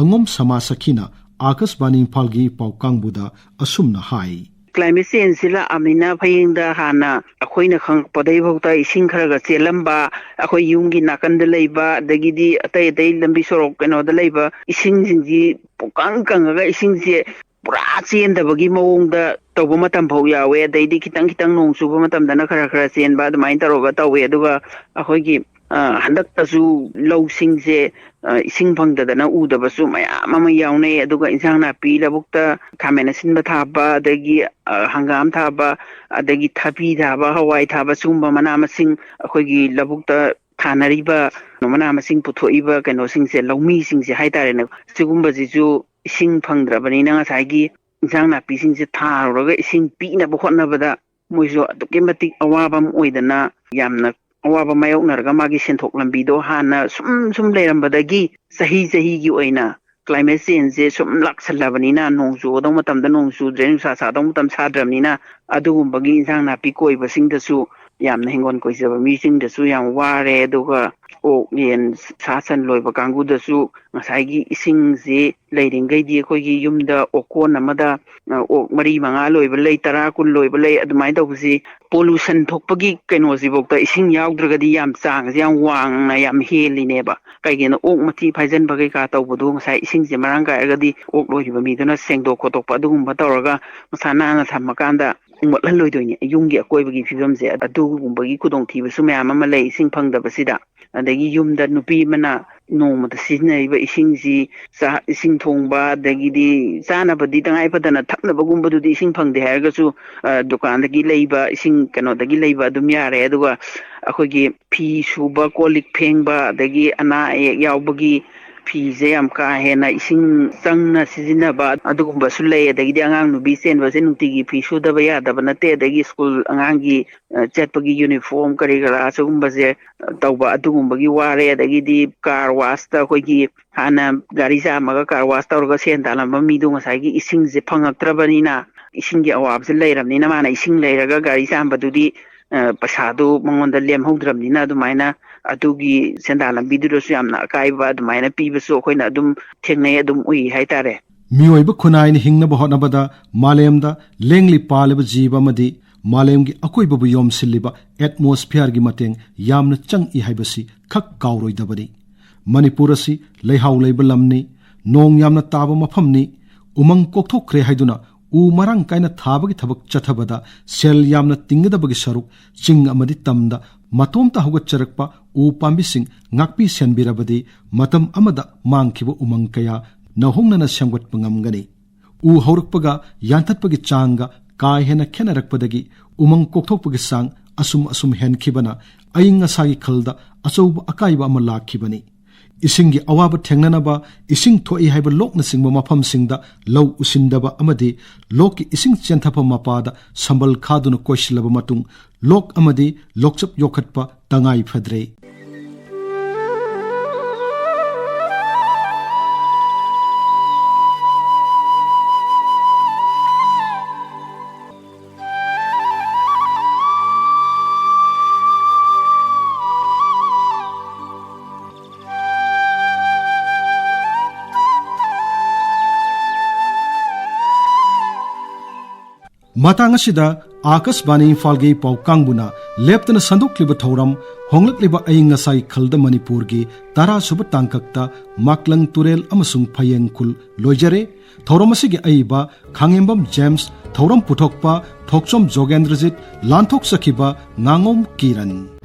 ꯑꯉꯣꯝ ꯁꯃꯥ ꯁꯈꯤꯅ ꯑꯥꯀꯥꯁꯕꯥꯅꯤ ꯏꯝꯐꯥꯜꯒꯤ ꯄꯥꯎ ꯀꯥꯡꯕꯨꯗ ꯑꯁꯨꯝꯅ ꯍꯥꯏ꯫ Climate changeꯁꯤ ꯂꯥꯛꯑꯕꯅꯤꯅ ꯐꯌꯦꯡꯗ ꯍꯥꯟꯅ ꯑꯩꯈꯣꯏꯅ ꯈꯪꯉꯛꯄꯗꯩꯐꯥꯎꯗ ꯏꯁꯤꯡ ꯈꯔ ꯈꯔ ꯆꯦꯜꯂꯝꯕ, ꯑꯩꯈꯣꯏ ꯌꯨꯝꯒꯤ ꯅꯥꯀꯟꯗ ꯂꯩꯕ, ꯑꯗꯒꯤꯗꯤ ꯑꯇꯩ ꯑꯇꯩ ꯂꯝꯕꯤ ꯁꯣꯔꯣꯛ ꯀꯩꯅꯣꯗ ꯂꯩꯕ ꯏꯁꯤꯡꯁꯤꯡꯁꯤ ꯄꯨꯡꯀꯪ ꯀꯪꯉꯒ ꯏꯁꯤꯡꯁꯦ ꯄꯨꯔꯥ ꯆꯦꯟꯗꯕꯒꯤ ꯃꯑꯣꯡꯗ ꯇꯧꯕ ꯃꯇꯝ ꯐꯥꯎ ꯌꯥꯎꯋꯦ꯫ ꯑꯗꯩꯗꯤ ꯈꯤꯇꯪ ꯈꯤꯇꯪ ꯅꯣꯡ ꯆꯨꯕ ꯃꯇꯝꯗꯅ ꯈꯔ ꯈꯔ ꯆꯦꯟꯕ, ꯑꯗꯨꯃꯥꯏꯅ ꯇꯧꯔꯒ ꯇꯧꯋꯦ꯫ ꯑꯗꯨꯒ ꯑꯩꯈꯣꯏꯒꯤ, ꯑ, ꯍꯟꯗꯛꯇꯁꯨ ꯂꯧꯁꯤꯡꯁꯦ, ꯑ, ꯏꯁꯤꯡ ꯐꯪꯗꯗꯅ ꯎꯗꯕꯁꯨ ꯃꯌꯥꯝ ꯑꯃ ꯌꯥꯎꯅꯩ꯫ ꯑꯗꯨꯒ ꯏꯟꯁꯥꯡ ꯅꯥꯄꯤ ꯂꯧꯕꯨꯛꯇ ꯈꯥꯃꯦꯟ ꯑꯁꯤꯟꯕ ꯊꯥꯕ, ꯑꯗꯒꯤ, ꯑ, ꯍꯪꯒꯥꯝ ꯊꯥꯕ, ꯑꯗꯒꯤ ꯊꯕꯤ ꯊꯥꯕ, ꯍꯋꯥꯏ ꯊꯥꯕ, ꯁꯤꯒꯨꯝꯕ ꯃꯅꯥ ꯃꯁꯤꯡ ꯑꯩꯈꯣꯏꯒꯤ ꯂꯧꯕꯨꯛꯇ ꯊꯥꯅꯔꯤꯕ ꯃꯅꯥ ꯃꯁꯤꯡ ꯄꯨꯊꯣꯛꯏꯕ ꯀꯩꯅꯣꯁꯤꯡꯁꯦ, ꯂꯧꯃꯤꯁꯤꯡꯁꯦ ꯍꯥꯏꯇꯥꯔꯦꯅꯦ, ꯁꯤꯒꯨꯝꯕꯁꯤꯁꯨ ꯏꯁꯤꯡ ꯐꯪꯗ꯭ꯔꯕꯅꯤꯅ ꯉꯁꯥꯏꯒꯤ ꯏꯟꯁꯥꯡ ꯅꯥꯄꯤꯁꯤꯡꯁꯦ ꯊꯥꯔꯨꯔꯒ ꯏꯁꯤꯡ ꯄꯤꯅꯕ ꯍꯣꯠꯅꯕꯗ ꯃꯣꯏꯁꯨ ꯑꯗꯨꯛꯀꯤ ꯃꯇꯤꯛ ꯑꯋꯥꯕ ꯑꯃ ꯑꯣꯏꯗꯅ ꯌꯥꯝꯅ ꯑꯋꯥꯕ ꯃꯥꯌꯣꯛꯅꯔꯒ ꯃꯥꯒꯤ ꯁꯦꯟꯊꯣꯛ ꯂꯝꯕꯤꯗꯣ ꯍꯥꯟꯅ ꯁꯨꯝ ꯁꯨꯝ ꯂꯩꯔꯝꯕꯗꯒꯤ ꯆꯍꯤ ꯆꯍꯤꯒꯤ ꯑꯣꯏꯅ climate changeꯁꯦ ꯁꯨꯝ ꯂꯥꯛꯁꯜꯂꯕꯅꯤꯅ, ꯅꯣꯡ ꯆꯨꯒꯗꯧ ꯃꯇꯝꯗ ꯅꯣꯡ ꯆꯨꯗ꯭ꯔꯦ, ꯅꯨꯡꯁꯥ ꯁꯥꯗꯧ ꯃꯇꯝ ꯁꯥꯗ꯭ꯔꯕꯅꯤꯅ, ꯑꯗꯨꯒꯨꯝꯕꯒꯤ ꯏꯟꯁꯥꯡ ꯅꯥꯄꯤ ꯀꯣꯏꯕꯁꯤꯡꯗꯁꯨ, ꯌꯥꯝꯅ ꯍꯤꯡꯒꯣꯜ ꯀꯣꯏꯖꯕ ꯃꯤꯁꯤꯡꯗꯁꯨ ꯌꯥꯝ ꯋꯥꯔꯦ꯫ ꯑꯗꯨꯒ ꯑꯣꯛ, ꯌꯦꯟ, ꯁꯥ ꯁꯟ ꯂꯣꯏꯕ ꯀꯥꯡꯕꯨꯗꯁꯨ ꯉꯁꯥꯏꯒꯤ ꯏꯁꯤꯡꯁꯤ ꯂꯩꯔꯤꯉꯩꯗꯤ ꯑꯩꯈꯣꯏꯒꯤ ꯌꯨꯝꯗ ꯑꯣꯀꯣꯟ ꯑꯃꯗ, ꯑ, ꯑꯣꯛ ꯃꯔꯤ ꯃꯉꯥ ꯂꯣꯏꯕ ꯂꯩ, ꯇꯔꯥ ꯀꯨꯟ ꯂꯣꯏꯕ ꯂꯩ, ꯑꯗꯨꯃꯥꯏꯅ ꯇꯧꯕꯁꯤ pollution ꯊꯣꯛꯄꯒꯤ ꯀꯩꯅꯣꯁꯤꯐꯥꯎꯗ ꯏꯁꯤꯡ ꯌꯥꯎꯗ꯭ꯔꯒꯗꯤ ꯌꯥꯝ ꯆꯥꯡꯁꯦ ꯌꯥꯝ ꯋꯥꯡꯅ ꯌꯥꯝ ꯍꯦꯜꯂꯤꯅꯦꯕ꯫ ꯀꯩꯒꯤꯅꯣ, ꯑꯣꯛ ꯃꯊꯤ ꯐꯥꯏꯖꯟꯕ ꯀꯩꯀꯥ ꯇꯧꯕꯗꯣ ꯉꯁꯥꯏ ꯏꯁꯤꯡꯁꯦ ꯃꯔꯥꯡ ꯀꯥꯏꯔꯒꯗꯤ ꯑꯣꯛ ꯂꯣꯏꯔꯤꯕ ꯃꯤꯗꯨꯅ ꯁꯦꯡꯗꯣꯛ ꯈꯣꯠꯇꯣꯛꯄ ꯑꯗꯨꯒꯨꯝꯕ ꯇꯧꯔꯒ ꯃꯁꯥ ꯅꯥꯟꯅ ꯊꯝꯃꯀꯥꯟꯗ ꯃꯣꯠꯍꯜꯂꯣꯏꯗꯣꯏꯅꯦ ꯌꯨꯝꯒꯤ ꯑꯀꯣꯏꯕꯒꯤ ꯐꯤꯕꯝꯁꯦ꯫ ꯑꯗꯨꯒꯨꯝꯕꯒꯤ ꯈꯨꯗꯣꯡꯊꯤꯕꯁꯨ ꯃꯌꯥꯝ ꯑꯃ ꯂꯩ ꯏꯁꯤꯡ ꯐꯪꯗꯕꯁꯤꯗ꯫ ꯑꯗꯒꯤ ꯌꯨꯝꯗ ꯅꯨꯄꯤ ꯑꯃꯅ ꯅꯣꯡꯃꯗ ꯁꯤꯖꯤꯟꯅꯔꯤꯕ ꯏꯁꯤꯡꯁꯤ, ꯆꯥꯛ ꯏꯁꯤꯡ ꯊꯣꯡꯕ, ꯑꯗꯒꯤꯗꯤ ꯆꯥꯅꯕꯗꯤ ꯇꯉꯥꯏ ꯐꯗꯅ ꯊꯛꯅꯕꯒꯨꯝꯕꯗꯨꯗꯤ ꯏꯁꯤꯡ ꯐꯪꯗꯦ ꯍꯥꯏꯔꯒꯁꯨ, ꯑ, ꯗꯨꯀꯥꯟꯗꯒꯤ ꯂꯩꯕ ꯏꯁꯤꯡ, ꯀꯩꯅꯣꯗꯒꯤ ꯂꯩꯕ ꯑꯗꯨꯝ ꯌꯥꯔꯦ꯫ ꯑꯗꯨꯒ ꯑꯩꯈꯣꯏꯒꯤ ꯐꯤ ꯁꯨꯕ, ꯀꯣꯜ ꯂꯤꯛ ꯐꯦꯡꯕ, ꯑꯗꯒꯤ ꯑꯅꯥ ꯑꯌꯦꯛ ꯌꯥꯎꯕꯒꯤ ꯐꯤꯁꯦ ꯌꯥꯝ ꯀꯥ ꯍꯦꯟꯅ ꯏꯁꯤꯡ ꯆꯪꯅ ꯁꯤꯖꯤꯟꯅꯕ ꯑꯗꯨꯒꯨꯝꯕꯁꯨ ꯂꯩ꯫ ꯑꯗꯒꯤꯗꯤ ꯑꯉꯥꯡ ꯅꯨꯕꯤ ꯆꯦꯟꯕꯁꯦ ꯅꯨꯡꯇꯤꯒꯤ ꯐꯤ ꯁꯨꯗꯕ ꯌꯥꯗꯕ ꯅꯠꯇꯦ꯫ ꯑꯗꯒꯤ ꯁ꯭ꯀꯨꯜ ꯑꯉꯥꯡꯒꯤ, ꯑ, ꯆꯠꯄꯒꯤ ꯌꯨꯅꯤꯐꯣꯔꯝ ꯀꯔꯤ ꯀꯔꯥ ꯁꯤꯒꯨꯝꯕꯁꯦ, ꯑ, ꯇꯧꯕ ꯑꯗꯨꯒꯨꯝꯕꯒꯤ ꯋꯥꯔꯦ꯫ ꯑꯗꯒꯤꯗꯤ ꯀꯥꯔ ꯋꯥꯁꯇ ꯑꯩꯈꯣꯏꯒꯤ ꯍꯥꯟꯅ ꯒꯥꯔꯤ ꯆꯥꯝꯃꯒ ꯀꯥꯔ ꯋꯥꯁ ꯇꯧꯔꯒ ꯁꯦꯟ ꯇꯥꯜꯂꯝꯕ ꯃꯤꯗꯣ ꯉꯁꯥꯏꯒꯤ ꯏꯁꯤꯡꯁꯦ ꯐꯪꯉꯛꯇ꯭ꯔꯕꯅꯤꯅ, ꯏꯁꯤꯡꯒꯤ ꯑꯋꯥꯕꯁꯦ ꯂꯩꯔꯕꯅꯤꯅ, ꯃꯥꯅ ꯏꯁꯤꯡ ꯂꯩꯔꯒ ꯒꯥꯔꯤ ꯆꯥꯝꯕꯗꯨꯗꯤ, ꯑ, ꯄꯩꯁꯥꯗꯨ ꯃꯉꯣꯟꯗ ꯂꯦꯝꯍꯧꯗ꯭ꯔꯕꯅꯤꯅ, ꯑꯗꯨꯃꯥꯏꯅ ꯑꯗꯨꯒꯤ ꯁꯦꯟꯗꯥꯟ ꯂꯝꯕꯤꯗꯨꯗꯁꯨ ꯌꯥꯝꯅ ꯑꯀꯥꯏꯕ ꯑꯗꯨꯃꯥꯏꯅ ꯄꯤꯕꯁꯨ ꯑꯩꯈꯣꯏꯅ ꯑꯗꯨꯝ ꯊꯦꯡꯅꯩ, ꯑꯗꯨꯝ ꯎꯏ ꯍꯥꯏꯇꯥꯔꯦ꯫ ꯃꯤꯑꯣꯏꯕ ꯈꯨꯟꯅꯥꯏꯅ ꯍꯤꯡꯅꯕ ꯍꯣꯠꯅꯕꯗ ꯃꯥꯂꯦꯝꯗ ꯂꯦꯡꯂꯤ ꯄꯥꯜꯂꯤꯕ ꯖꯤꯕ ꯑꯃꯗꯤ ꯃꯥꯂꯦꯝꯒꯤ ꯑꯀꯣꯏꯕꯕꯨ ꯌꯣꯝꯁꯤꯜꯂꯤꯕ ꯑꯦꯠꯃꯣꯁꯐꯤꯌꯔꯒꯤ ꯃꯇꯦꯡ ꯌꯥꯝꯅ ꯆꯪꯏ ꯍꯥꯏꯕꯁꯤ ꯈꯛ ꯀꯥꯎꯔꯣꯏꯗꯕꯅꯤ꯫ ꯃꯅꯤꯄꯨꯔ ꯑꯁꯤ ꯂꯩꯍꯥꯎ ꯂꯩꯕ ꯂꯝꯅꯤ, ꯅꯣꯡ ꯌꯥꯝꯅ ꯇꯥꯕ ꯃꯐꯝꯅꯤ꯫ ꯎꯃꯪ ꯀꯣꯛꯊꯣꯛꯈ꯭ꯔꯦ ꯍꯥꯏꯗꯨꯅ ꯎ ꯃꯔꯥꯡ ꯀꯥꯏꯅ ꯊꯥꯕꯒꯤ ꯊꯕꯛ ꯆꯠꯊꯕꯗ ꯁꯦꯜ ꯌꯥꯝꯅ ꯇꯤꯡꯒꯗꯕꯒꯤ ꯁꯔꯨꯛ ꯆꯤꯡ ꯑꯃꯗꯤ ꯇꯝꯗ ꯃꯇꯣꯝꯇ ꯍꯧꯒꯠꯆꯔꯛꯄ ꯎ ꯄꯥꯝꯕꯤꯁꯤꯡ ꯉꯥꯛꯄꯤ ꯁꯦꯟꯕꯤꯔꯕꯗꯤ ꯃꯇꯝ ꯑꯃꯗ ꯃꯥꯡꯈꯤꯕ ꯎꯃꯪ ꯀꯌꯥ ꯅꯧꯍꯧꯅꯅ ꯁꯦꯝꯒꯠꯄ ꯉꯝꯒꯅꯤ꯫ ꯎ ꯍꯧꯔꯛꯄꯒ ꯌꯥꯟꯊꯠꯄꯒꯤ ꯆꯥꯡꯒ ꯀꯥ ꯍꯦꯟꯅ ꯈꯦꯠꯅꯔꯛꯄꯗꯒꯤ ꯎꯃꯪ ꯀꯣꯛꯊꯣꯛꯄꯒꯤ ꯆꯥꯡ ꯑꯁꯨꯝ ꯑꯁꯨꯝ ꯍꯦꯟꯈꯤꯕꯅ ꯑꯏꯪ ꯑꯁꯥꯒꯤ ꯈꯜꯗ ꯑꯆꯧꯕ ꯑꯀꯥꯏꯕ ꯑꯃ ꯂꯥꯛꯈꯤꯕꯅꯤ꯫ ꯏꯁꯤꯡꯒꯤ ꯑꯋꯥꯕ ꯊꯦꯡꯅꯅꯕ ꯏꯁꯤꯡ ꯊꯣꯛꯏ ꯍꯥꯏꯕ ꯂꯣꯛꯅꯆꯤꯡꯕ ꯃꯐꯝꯁꯤꯡꯗ ꯂꯧ ꯎꯁꯤꯟꯗꯕ ꯑꯃꯗꯤ ꯂꯣꯛꯀꯤ ꯏꯁꯤꯡ ꯆꯦꯟꯊꯐꯝ ꯃꯄꯥꯗ ꯁꯝꯕꯜ ꯈꯥꯗꯨꯅ ꯀꯣꯏꯁꯤꯜꯂꯕ ꯃꯇꯨꯡ ꯂꯣꯛ ꯑꯃꯗꯤ ꯂꯣꯛꯆꯞ ꯌꯣꯛꯈꯠꯄ ꯇꯉꯥꯏ ꯐꯗ꯭ꯔꯦ꯫ ꯃꯇꯥꯡ ꯑꯁꯤꯗ ꯑꯥꯀꯥꯁꯕꯥꯅꯤ ꯏꯝꯐꯥꯜꯒꯤ ꯄꯥꯎ ꯀꯥꯡꯕꯨꯅ ꯂꯦꯞꯇꯅ ꯁꯟꯗꯣꯛꯂꯤꯕ ꯊꯧꯔꯝ ꯍꯣꯡꯂꯛꯂꯤꯕ ꯑꯏꯪ ꯑꯁꯥꯒꯤ ꯈꯜꯗ ꯃꯅꯤꯄꯨꯔꯒꯤ ꯇꯔꯥ ꯁꯨꯕ ꯇꯥꯡꯀꯛꯇ ꯃꯥꯛꯂꯪ ꯇꯨꯔꯦꯜ ꯑꯃꯁꯨꯡ ꯐꯌꯦꯡ ꯈꯨꯜ ꯂꯣꯏꯖꯔꯦ꯫ ꯊꯧꯔꯝ ꯑꯁꯤꯒꯤ ꯑꯏꯕ ꯈꯥꯉꯦꯝꯕꯝ ꯖꯦꯝꯁ, ꯊꯧꯔꯝ ꯄꯨꯊꯣꯛꯄ ꯊꯣꯛꯆꯣꯝ ꯖꯣꯒꯦꯟꯗ꯭ꯔꯖꯤꯠ, ꯂꯥꯟꯊꯣꯛꯆꯈꯤꯕ ꯉꯥꯉꯣꯝ ꯀꯤꯔꯟ꯫